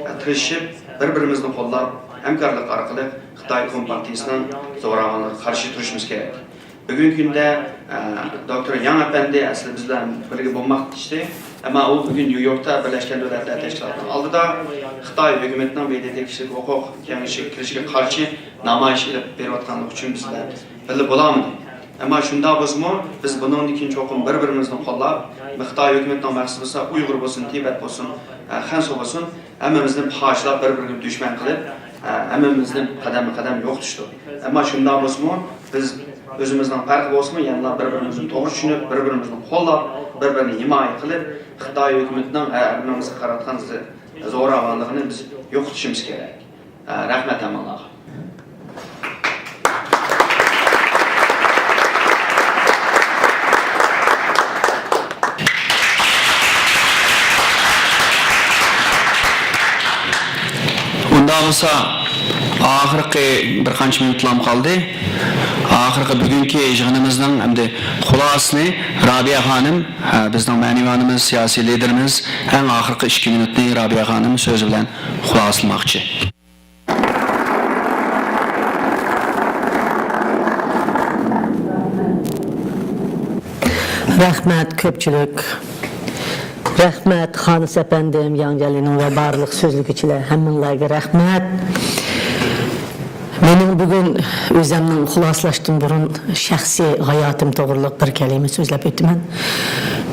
ئە، تىرىشىپ، بىر-بىرىمىزنى قوللاپ، ھەمكارلىق ئارقىلىق خىتاي كومپارتىيىسىنىڭ زوراۋانلىقىغا قارشى تۇرۇشىمىز كېرەك. بۈگۈنكى كۈندە، ئە، دوكتور ياڭ ئەپەندى ئەسلى بىز بىلەن بىرگە بولماقچى ئىدى. ئەمما ئۇ بۈگۈن نيۇ يوركتا بىرلەشكەن دۆلەتلەر تەشكىلاتىنىڭ ئالدىدا خىتاي ھۆكۈمىتىنىڭ ب د ت كىشىلىك ھوقۇق كېڭىشىگە كىرىشىگە قارشى نامايىش ئېلىپ بېرىۋاتقانلىقى ئۈچۈن بىز بىلەن بىللە بولالمىدى. ئەمما شۇنداق بولسىمۇ، بىز بۇنىڭدىن كېيىن چوقۇم بىر-بىرىمىزنى قوللاپ، خىتاي ھۆكۈمىتىنىڭ مەقسىتى بولسا ئۇيغۇر بولسۇن، تىبەت بولسۇن، ئە، خەنزۇ بولسۇن، ھەممىمىزنى پارچىلاپ، بىر-بىرىگە دۈشمەن قىلىپ، ئە، ھەممىمىزنى قەدەممۇ قەدەم يوقىتىشتۇر. ئەمما شۇنداق بولسىمۇ، بىز ئۆزىمىزنىڭ پەرقى بولسىمۇ، يەنىلا بىر-بىرىمىزنى توغرا چۈشىنىپ، بىر-بىرىمىزنى قوللاپ، بىر-بىرىنى ھىمايە قىلىپ، خىتاي ھۆكۈمىتىنىڭ ھەربىيلىرىمىزگە قاراتقان زى-، زوراۋانلىقىنى بىز يوقىتىشىمىز كېرەك. ئە، رەھمەت ھەممىڭلارغا. ئۇنداق بولسا، ئاخىرقى بىر قانچە مىنۇتلام قالدى. ئاخىرقى بۈگۈنكى يىغىنىمىزنىڭ ئەمدى خۇلاسىسىنى رابىيە خانىم، ئە، بىزنىڭ مەنىۋانىمىز، سىياسىي لىدېرىمىز، ئەڭ ئاخىرقى ئىككى مىنۇتنى رابىيە خانىم سۆزى بىلەن خۇلاسىلىماقچى. رەھمەت، كۆپچىلىك. رەھمەت، خانىس ئەپەندىم، ياڭ جيەنلىنىڭ ۋە بارلىق سۆزلىگۈچىلەر، ھەممىڭلارغا رەھمەت. مېنىڭ بۈگۈن ئۆزەمنىڭ خۇلاسىلاشتىن بۇرۇن شەخسىي ھاياتىم توغرىلىق بىر كەلىمە سۆزلەپ ئۆتىمەن.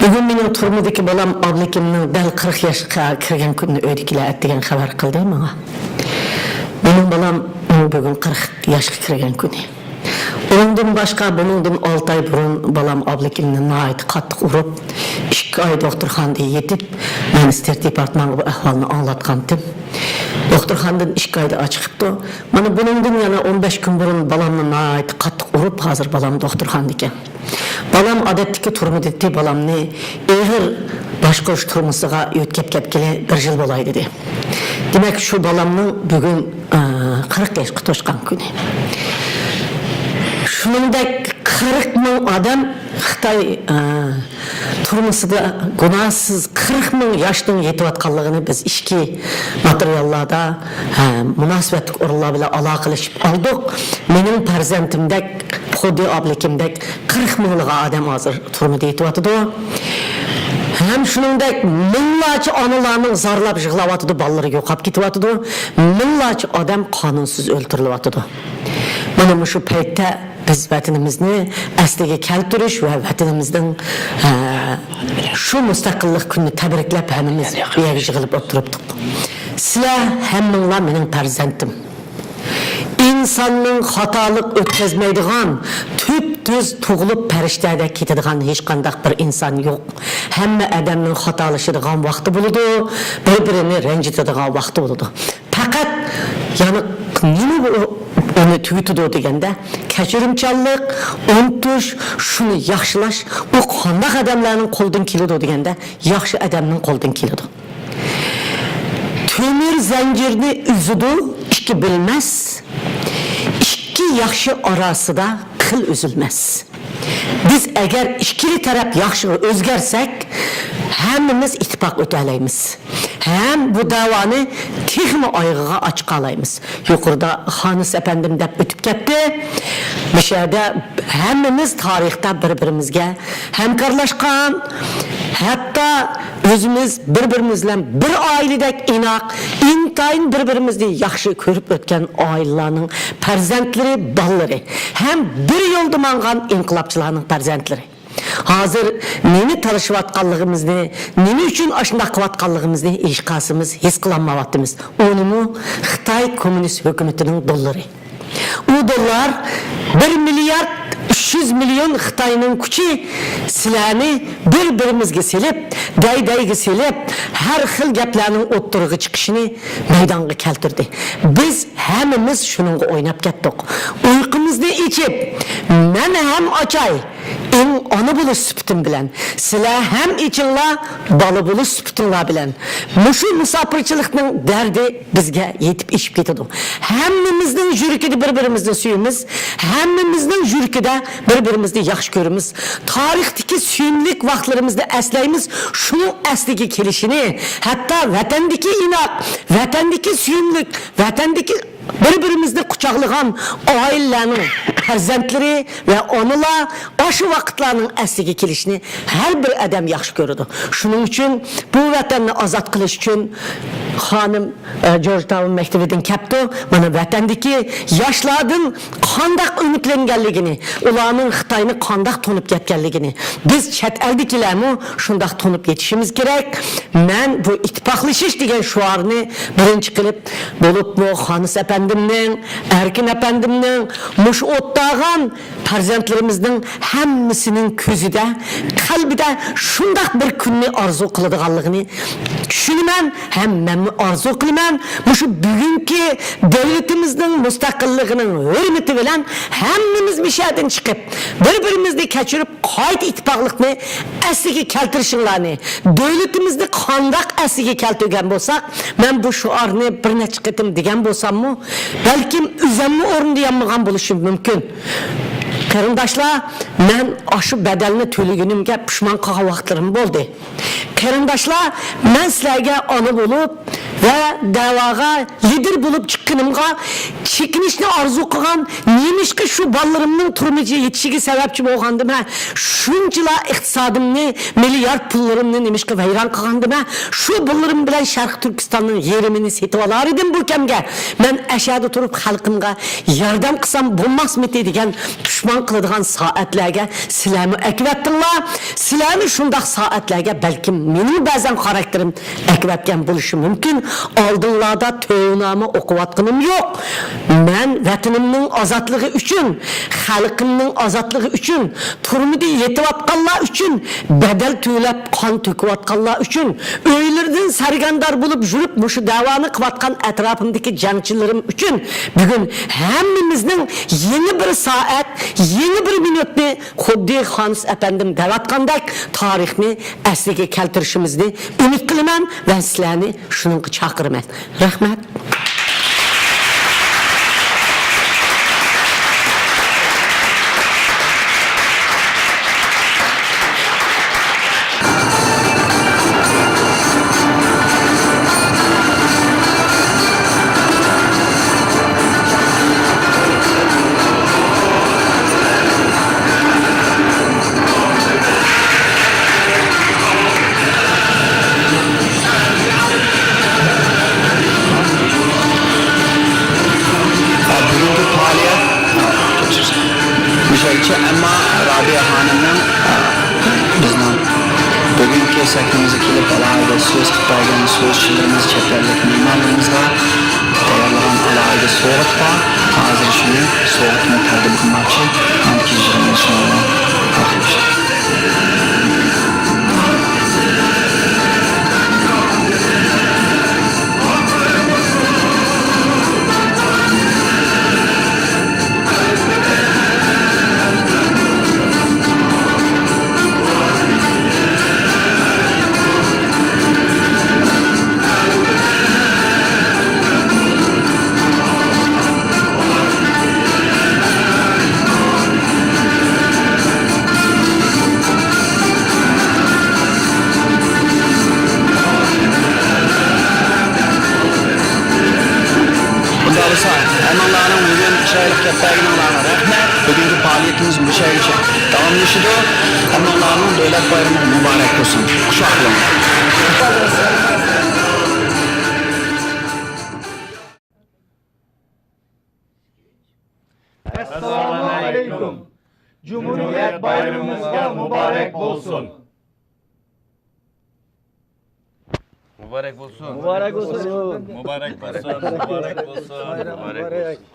بۈگۈن مېنىڭ تۈرمىدىكى بالام ئابلىكىمنىڭ دەل قىرىق ياشقا كىرگەن كۈنىنى ئۆيدىكىلەر ئەتىگەن خەۋەر قىلدى ماڭا. مېنىڭ بالام بۈگۈن قىرىق ياشقا كىرگەن كۈنى. ئۇنىڭدىن باشقا، بۇنىڭدىن ئالتە ئاي بۇرۇن بالام ئابلىكىمنى ناھايىتى قاتتىق ئۇرۇپ، ئىككى ئاي دوختۇرخانىدا يېتىپ، مەن سترېس دېپارتمانغا بۇ ئەھۋالنى ئاڭلاتقانتىم. دوختۇرخانىدىن ئىككى ئايدا چىقىپتۇ. مانا بۇنىڭدىن يەنە ئون بەش كۈن بۇرۇن بالامنى ناھايىتى قاتتىق ئۇرۇپ، ھازىر بالام دوختۇرخانىدىكەن. بالام ئادەتتىكى تۈرمىدىتى بالامنى ئېغىر باشقۇرۇش تۈرمىسىغا يۆتكەپ كەتكىلى بىر يىل بولاي دېدى. دېمەك، شۇ بالامنىڭ بۈگۈن، ئە، قىرىق ياشقا توشقان كۈنى. شۇنىڭدەك قىرىق مىڭ ئادەم خىتاي، ئە، تۈرمىسىدە گۇناھسىز قىرىق مىڭ ياشنىڭ يېتىۋاتقانلىقىنى بىز ئىچكى ماتېرىياللاردا، ھە، مۇناسىۋەتلىك ئورۇنلار بىلەن ئالاقىلىشىپ ئالدۇق. مېنىڭ پەرزەنتىمدەك، خۇددى ئابلىكىمدەك قىرىق مىڭلىغان ئادەم ھازىر تۈرمىدە يېتىۋاتىدۇ. ھەم شۇنىڭدەك مىڭلارچە ئانىلارنىڭ زارلاپ يىغلاۋاتىدۇ، بالىلىرى يوقاپ كېتىۋاتىدۇ. مىڭلارچە ئادەم قانۇنسىز ئۆلتۈرۈلۈۋاتىدۇ. مانا مۇشۇ پەيتتە بىز ۋەتىنىمىزنى ئەسلىگە كەلتۈرۈش ۋە ۋەتىنىمىزنىڭ، ئە، شۇ مۇستەقىللىق كۈنىنى تەبرىكلەپ ھەممىمىز بۇ يەرگە يىغىلىپ ئولتۇرۇپتۇق. سىلەر ھەممىڭلار مېنىڭ پەرزەنتىم. ئىنساننىڭ خاتالىق ئۆتكەزمەيدىغان، تۈپتۈز تۇغۇلۇپ پەرىشتەدەك كېتىدىغان ھېچقانداق بىر ئىنسان يوق. ھەممە ئادەمنىڭ خاتالىشىدىغان ۋاقتى بولىدۇ، بىر-بىرىنى رەنجىتىدىغان ۋاقتى بولىدۇ. پەقەت يەنى نېمە بۇ ئۇنى تۈگىتىدۇ دېگەندە، كەچۈرۈمچانلىق، ئۇنتۇش، شۇنى ياخشىلاش، ئۇ قانداق ئادەملەرنىڭ قولىدىن كېلىدۇ دېگەندە، ياخشى ئادەمنىڭ قولىدىن كېلىدۇ. تۆمۈر زەنجىرنى ئۈزىدۇ ئىككى بىلمەس، ئىككى ياخشى ئاراسىدا قىل ئۈزۈلمەس. بىز ئەگەر ئىككىلا تەرەپ ياخشىغا ئۆزگەرسەك، ھەممىمىز ئىتتىپاق ئۆتەلەيمىز ھەم بۇ دەۋانى تېخىمۇ ئايىغىغا ئاچىقالايمىز. يۇقىرىدا خانىس ئەپەندىم دەپ ئۆتۈپ كەتتى. مۇشۇ يەردە ھەممىمىز تارىختا بىر-بىرىمىزگە ھەمكارلاشقان، ھەتتا ئۆزىمىز بىر-بىرىمىز بىلەن بىر ئائىلىدەك ئىناق، ئىنتايىن بىر-بىرىمىزنى ياخشى كۆرۈپ ئۆتكەن ئائىلىلەرنىڭ پەرزەنتلىرى، بالىلىرى ھەم بىر يولدا ماڭغان ئىنقىلابچىلارنىڭ پەرزەنتلىرى. ھازىر نېمە تالىشىۋاتقانلىقىمىزنى، نېمە ئۈچۈن ئاشۇنداق قىلىۋاتقانلىقىمىزنى ھېچقايسىمىز ھېس قىلالمايۋاتىمىز. ئۇنىمۇ خىتاي كوممۇنىست ھۆكۈمىتىنىڭ دوللىرى. ئۇ دوللار بىر مىليارد ئۈچ يۈز مىليون خىتاينىڭ كۈچى سىلەرنى بىر-بىرىمىزگە سېلىپ، دەي-دەيگە سېلىپ، ھەر خىل گەپلەرنىڭ ئوتتۇرىغا چىقىشىنى مەيدانغا كەلتۈردى. بىز ھەممىمىز شۇنىڭغا ئويناپ كەتتۇق. ئۇيقۇمىزنى ئېچىپ، مەن ھەم ئاچاي، ئىڭ ئانا بولۇش سۈپىتىم بىلەن، سىلەر ھەم ئېچىڭلار بالا بولۇش سۈپىتىڭلار بىلەن. مۇشۇ مۇساپىرچىلىقنىڭ دەردى بىزگە يېتىپ ئېشىپ كېتىدۇ. ھەممىمىزنىڭ يۈرىكىدە بىر-بىرىمىزنى سۆيىمىز، ھەممىمىزنىڭ يۈرىكىدە بىر-بىرىمىزنى ياخشى كۆرىمىز. تارىختىكى سۆيۈملۈك ۋاقىتلىرىمىزنى ئەسلەيمىز، شۇنىڭ ئەسلىگە كېلىشىنى، ھەتتا ۋەتەندىكى ئىناق، ۋەتەندىكى سۆيۈملۈك، ۋەتەندىكى بىر-بىرىمىزنى قۇچاقلىغان ئائىلىلەرنىڭ پەرزەنتلىرى ۋە ئانىلار ئاشۇ ۋاقىتلارنىڭ ئەسلىگە كېلىشىنى ھەر بىر ئادەم ياخشى كۆرىدۇ. شۇنىڭ ئۈچۈن بۇ ۋەتەننى ئازاد قىلىش ئۈچۈن خانىم، ئە، جورج تاۋن مەكتىۋىدىن كەپتۇ. مانا ۋەتەندىكى ياشلاردىن قانداق ئۈمىدلەنگەنلىكىنى، ئۇلارنىڭ خىتاينى قانداق تونۇپ يەتكەنلىكىنى، بىز چەت ئەلدىكىلەرمۇ شۇنداق تونۇپ يېتىشىمىز كېرەك. مەن بۇ ئىتتىپاقلىشىش دېگەن شوئارنى بىرىنچى قىلىپ، بولۇپمۇ خانىس ئەپەندىمنىڭ، ئەركىن ئەپەندىمنىڭ، مۇشۇ ئوتتاغان پەرزەنتلىرىمىزنىڭ ھەممىسىنىڭ كۆزىدە، قەلبىدە شۇنداق بىر كۈننى ئارزۇ قىلىدىغانلىقىنى چۈشىنىمەن ھەم مەنمۇ ئارزۇ قىلىمەن. مۇشۇ بۈگۈنكى دۆلىتىمىزنىڭ مۇستەقىللىقىنىڭ ھۆرمىتى بىلەن ھەممىمىز مۇشۇ يەردىن چىقىپ، بىر-بىرىمىزنى كەچۈرۈپ، قايتا ئىتتىپاقلىقنى ئەسلىگە كەلتۈرۈشۈڭلارنى، دۆلىتىمىزنى قانداق ئەسلىگە كەلتۈرگەن بولساق، مەن بۇ شوئارنى بىر نەچچە قېتىم دېگەن بولساممۇ، بەلكىم ئۆزەممۇ ئورۇندىيالمىغان بولۇشۇم مۇمكىن. قېرىنداشلار، مەن ئاشۇ بەدەلنى تۆلىگىنىمگە پۇشمان قالغان ۋاقىتلىرىم بولدى. قېرىنداشلار، مەن سىلەرگە ئانا بولۇپ ۋە دەۋاغا لىدىر بولۇپ چىققىنىمغا چېكىنىشنى ئارزۇ قىلغان، نېمىشقا شۇ بالىلىرىمنىڭ تۈرمىگە يېتىشىگە سەۋەبچى بولغاندىمەن؟ شۇنچىلا ئىقتىسادىمنى، مىليارد پۇللىرىمنى نېمىشقا ۋەيران قىلغاندىمەن؟ شۇ پۇللىرىم بىلەن شەرقىي تۈركىستاننىڭ يېرىمىنى سېتىۋالار ئىدىم بۇ كەمگە. مەن ئەشەدە تۇرۇپ خەلقىمگە ياردەم قىلسام بولماسمىدى دېگەن پۇشمان قىلىدىغان سائەتلەرگە سىلەرمۇ ئەكىۋەتتىڭلار. سىلەرنى شۇنداق سائەتلەرگە بەلكىم مېنىڭ بەزەن خاراكتېرىم ئەكىۋەتكەن بولۇشى مۇمكىن. ئالدىڭلاردا تۆۋەنامە ئوقۇۋاتقىنىم يوق. مەن ۋەتىنىمنىڭ ئازادلىقى ئۈچۈن، خەلقىمنىڭ ئازادلىقى ئۈچۈن، تۈرمىدە يېتىۋاتقانلار ئۈچۈن، بەدەل تۆلەپ قان تۆكۈۋاتقانلار ئۈچۈن، ئۆيلىرىدىن سەرگەردان بولۇپ يۈرۈپ مۇشۇ دەۋانى قىلىۋاتقان ئەتراپىمدىكى جەڭچىلىرىم ئۈچۈن بۈگۈن ھەممىمىزنىڭ يېڭى بىر سائەت، يېڭى بىر مىنۇتنى خۇددى خانىس ئەپەندىم دەۋاتقاندەك تارىخنى ئەسلىگە كەلتۈرۈشىمىزنى ئۈمىد قىلىمەن ۋە سىلەرنى شۇنىڭغا چاقىرىمەن. رەھمەت. بۈگۈنكى پائالىيەت مۇشۇ، ئەمما رابىيە خانىمنىڭ بىزنىڭ بۈگۈنكى سەھنىمىزگە كېلىپ، ئالاھىدە سۆز قىلىپ بەرگەن سۆزچىلىرىمىز، چەت ئەللىك مېھمانلىرىمىزغا تەييارلىغان ئالاھىدە سوۋغىتى بار. ھازىر شۇنى سوۋغىتىنى تەقدىم قىلماقچى. ئاندىن كېيىن يىغىننى شۇنىڭ بىلەن ئاخىرلاشتۇرىمىز. ئۇنداق بولسا، ھەممىڭلارنىڭ بۈگۈن چىرايلىق كەپ بەرگىنىڭلارغا رەھمەت. بۈگۈنكى پائالىيىتىمىز مۇشۇ يەرگىچە داۋاملىشىدۇ. ھەممىڭلارنىڭ دۆلەت بايرىمى مۇبارەك بولسۇن. خۇشال بولۇڭ. ئەسسالامۇ ئەلەيكۇم. جۇمھۇرىيەت بايرىمىمىزغا مۇبارەك بولسۇن. مۇبارەك بولسۇن. مۇبارەك بولسۇن. مۇبارەك بولسۇن. مۇبارەك بولسۇن. مۇبارەك بولسۇن.